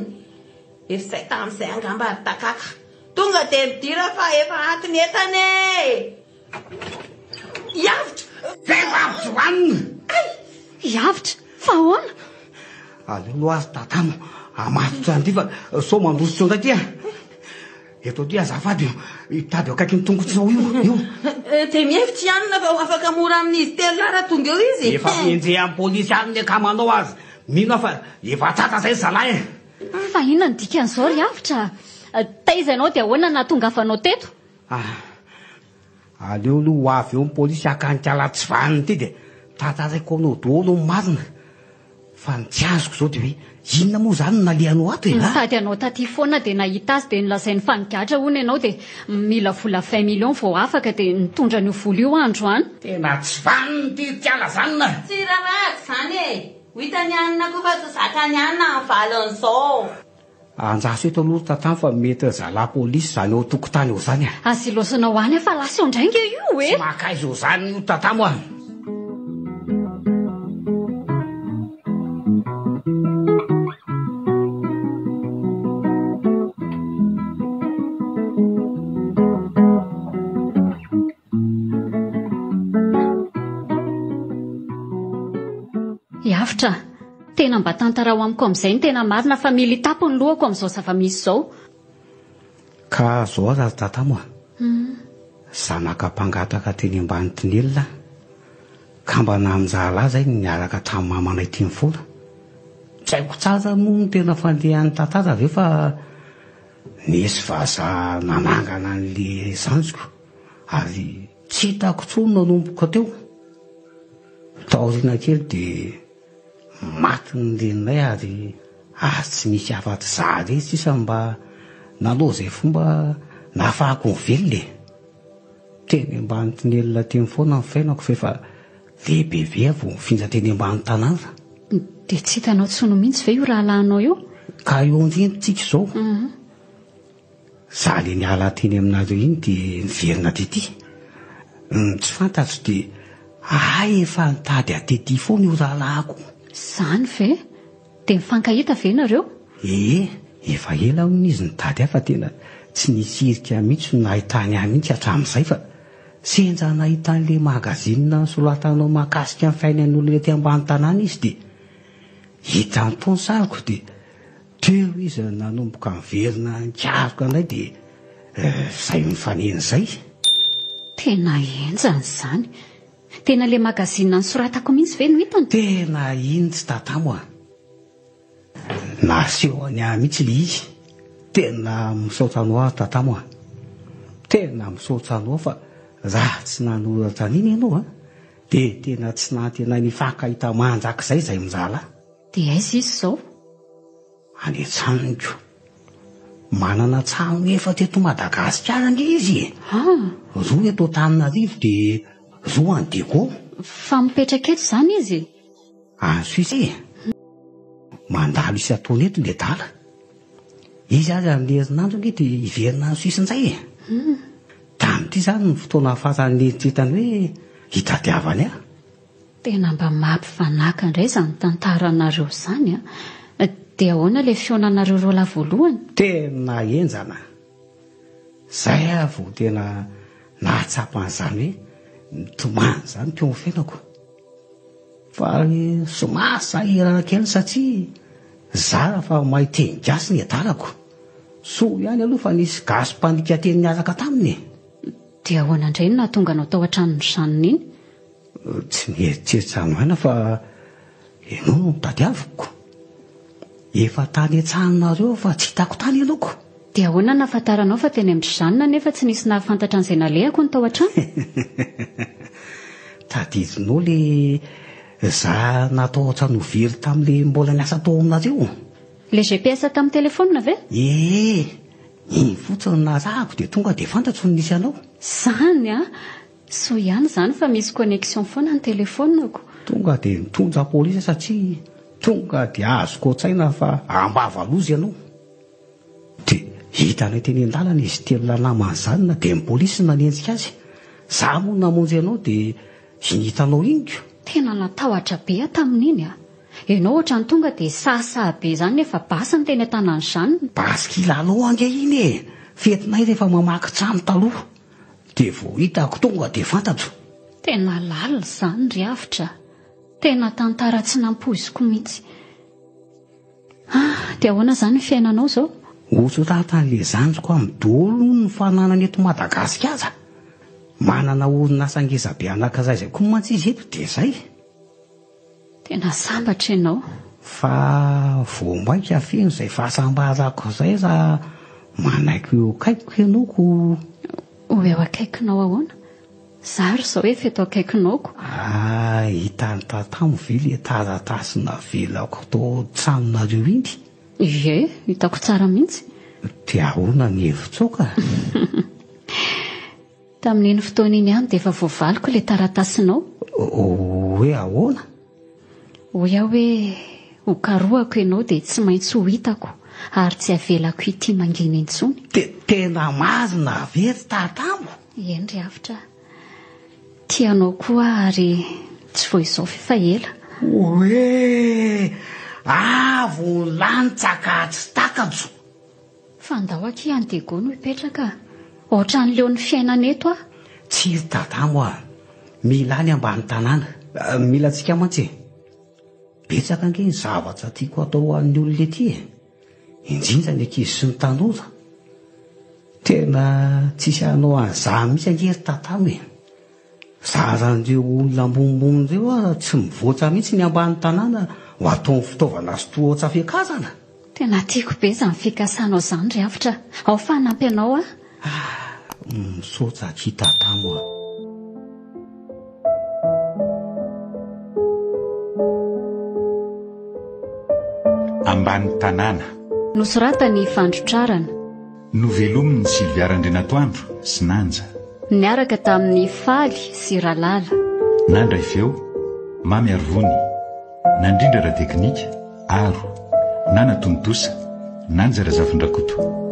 Efa izay tamin'izay angamba ry takaka. Tonga dia midira fa efa ato ny entana e! Hiavotra! Vehivavy tsy vanona! Hay! Hiavotra! Fa ahoana? Aleo aloha azy tatamo hamatotra an'ity fa sao mandositra eo indray ity a! Eto aty azafady hitady eo akaikin'ny tongotrao io io. Dia mihevitra i Anna fa ho afaka mora amin'izy telo lahy raha tonga eo izy? Efa enjehan'ny polisy any ny akamanao aza. Mino aho fa efa tratra izay ry zalahy e! Fa inona no dikan'izao ry Avotra? Taiza ianao dia ahoana no nahatongavanao teto? Ah, aleo aloha ho avy eo ny polisy haka an'ity ala tsy vanona ity dia tantaraiko anao daholo ny marina. Fa ny tsy azoko izao dia hoe inona moa izany no nalehanao ato e? Nitady anao taty foana dia nahita azy dia nolazainy fa nigadra hono ianao dia mila vola vingt millions vao afaka dia nitondra an'io vola io aho androany. Tena tsy vanona ity ry kiala zany a! Tsy raharahako izany e! Ho hitan'i Anna koa fa tsy zakan'i Anna ny valin'izao. Andraso eto aloha ry tatamo fa mety ry zalahy polisy izany eo an-tokotany eo izany a! Aza ilaozanao any aho fa lasa eo indray nge io e! Tsy maka aiza eo izany io tatamo a! Iavotra, tena mba tantarao amiko amin'izay ny tena marina fa mila hitapo ny lohako amin'izao zava-misy izao. Ka zao aza ry Tatamo a! Zanaka mpangataka teny ambany tinelina aho. Kambana amin-drahalahy izay niaraka tamin'ny mamanay teny foana. Tsy haiko tsara moa ny tena fandehan'ny tantara avy eo fa nisy vazaha nanangana an'le zandriko ary tsy hitako intsony nanomboka teo. Taoriana kely dia. Maty ny reninay ary ary tsy nisy afa-tsy za irery sisa mba nanao izay fomba nahafahako nivelona e. Teny ambany tonelina teny foana ny fiainako fa efa lehibebe aho vao nifindra teny ambany tanàna. Dia tsy hitanao tsony mihitsy ve io rahalahinao io? Ka eo indrindra tsika izao. Za le niala teny aminareo iny dia niverina tety. Ny tsy fantatro dia hay efa nitady ahy tety foana io rahalahiko io. Izany ve? Dia mifankahita ve nareo? Ee, efa ela hono izy nitady ahy fa tena tsy nisy hirika mihitsy no nahitany ahy mihitsy hatramin'izay fa sendra nahita an'ilay magazine nosoratanao mahakasika ny fiainan'ny olona ety ambany tanàna izy dia hitany tao ny sariko dia Teo izy nanomboka niverina nikaroka indray dia izay mifanena izay. Tena henjana izany. Tena ilay magazine nosoratako mihitsy ve no hitany? Tena iny tsy tatamo a. Nasehony ahy mihitsy ilay izy. Tena misaotra anao aho tatamo a. Tena misaotra anao fa raha tsy nanoratra an'iny ianao a, dia tena tsy nantenaina hifankahita mandrakizay izahay mirahalahy. Dia aiza izy izao? Any an-tranoko. Manana trano efatra eto Madagasikara ange izy e! Ah! Roa eto Antananarivo dia roa any Diego. Fa mipetraka eto izany izy? Any Suisse e! Mandalo isan-taona eto ny adala. Izy aza amin'ny herinandro ange dia hiverina any Suisse indray e! Tamin'ity izany ny fotoana farany nieritreretany hoe hitadiavany ahy. Tena mba mampifanaka indray izany tantaranareo izany an! Dia ahoana ilay fihaonanareo roalahy voalohany? Tena henjana! Izay aho vao tena nahatsapa an'izany hoe nitomany izany teo amin'ny fiainako. Fa somary sahirana kely satria zara fa mahay teny gasy ny adalako. Soa ihany aloha fa nisy gasy mpandika teny niaraka taminy e! Dia ahoana indray no nahatonga anao tao an-tranon'i Jeanne iny? Tsy mieritreritra anoaina fa ianao no tadiaviko. Efa tany an-tranonareo aho fa tsy hitako tany ianao ko. Dia ahoana no nahafantaranao fa teny amin-dry Jeanne nefa tsy nisy nahafantatra an'izay nalehako ny tao an-trano? Tadidinao le za natahotra ny ho very tamin'le mbola niasa tao aminareo? Le GPS tamin'ny telefaonina ve? Ee, iny fotsiny no narahako dia tonga dia fantatro ny nisy anao. Zany an! Soa ihany izany fa misy connexion foana ny telephone-ko. Tonga dia nitondra polisy satria tonga dia azoko an-tsaina fa ambava loza ianao. Dia hitanay teny an-dalana izy telo lahy namany izany na dia ny polisy no nanenjika azy. Za moa namonjy anao dia iny hitanao iny ko. Tena natahotra be aho tamin'iny a! Ianao ohatran'ny tonga dia sahasaha be izany nefa basy ny teny an-tanan'i Jeanne. Basy kilalao ange iny e! Fetinay rehefa mamaky trano taloha. Dia vao hitako tonga dia fantatro. Tena lalina izany ry avotra a! Tena tantara tsy nampoiziko mihitsy. Ah, dia ahoana izany ny fiainanao izao? Hosoratan'ilay zandriko amin'ny daholo hono ny fananany eto Madagasikara. Manana orinasa ngezabe anankiray izay koa mantsy izy eto dia izay. Tena sambatra ianao. Fa vao mainka feno izay fahasambarako izay raha manaiky ho eo akaikiko ianao ko. Ho eo akaikinao ahoana? Za ry izao efa eto akaikinao ko. Ah, hitan'i Tatamo ve ilay taratasy navelako tao an-tranonareo iny? Ie, hitako tsara mihitsy. Dia ahoana ny hevitrao ka? Tamin'iny fotoana iny ihany dia efa voavaliko ilay taratasinao. Hoe ahoana? Hoy aho hoe hokarohako ianao dia tsy maintsy ho hitako ary tsy havelako ity mangina intsony. Tena marina ve ry Tatamo? Eny ry Avotra a. Tia anao koa aho ary tsy vao izao f'efa ela. Hoe avo ny lanitra ka tsy takatro. Fa ndao akia any Diego no hipetraka a! Ohatran'ny leo ny fiainana eto aho. Tsia ry Dadamo a! Mila any ambany tanàna. Mila antsika mantsy e! Betsaka ange ny zavatra tiako hatao ho an'ny olona ety e! Indrindra ny ankizy sy ny tanora. Tena tsisy hanao an'izany mihitsy ange ry Tatamo e! Zaran'ireo olona ambonimbony ireo aza tsy mivoatra mihitsy ny ambany tanàna ho ataony fitaovana sy tohatra fiakarana. Tena tiako be izany fikasanao izany ry Avotra a! Ao fa hanampy anao aho. Ah! Misaotra akia Tatamo a! Ambany tanàna. Nosoratan'i Fandrotrarana. Novelomin'i Sylvia Randrianatoandro sy Nanja. Niaraka tamin'i Faly sy Ralala. Nandray feo, Mamy Arivony. Nandrindra ara-teknika, Aro. Nana Tontosa, Nanja Razafindrakoto.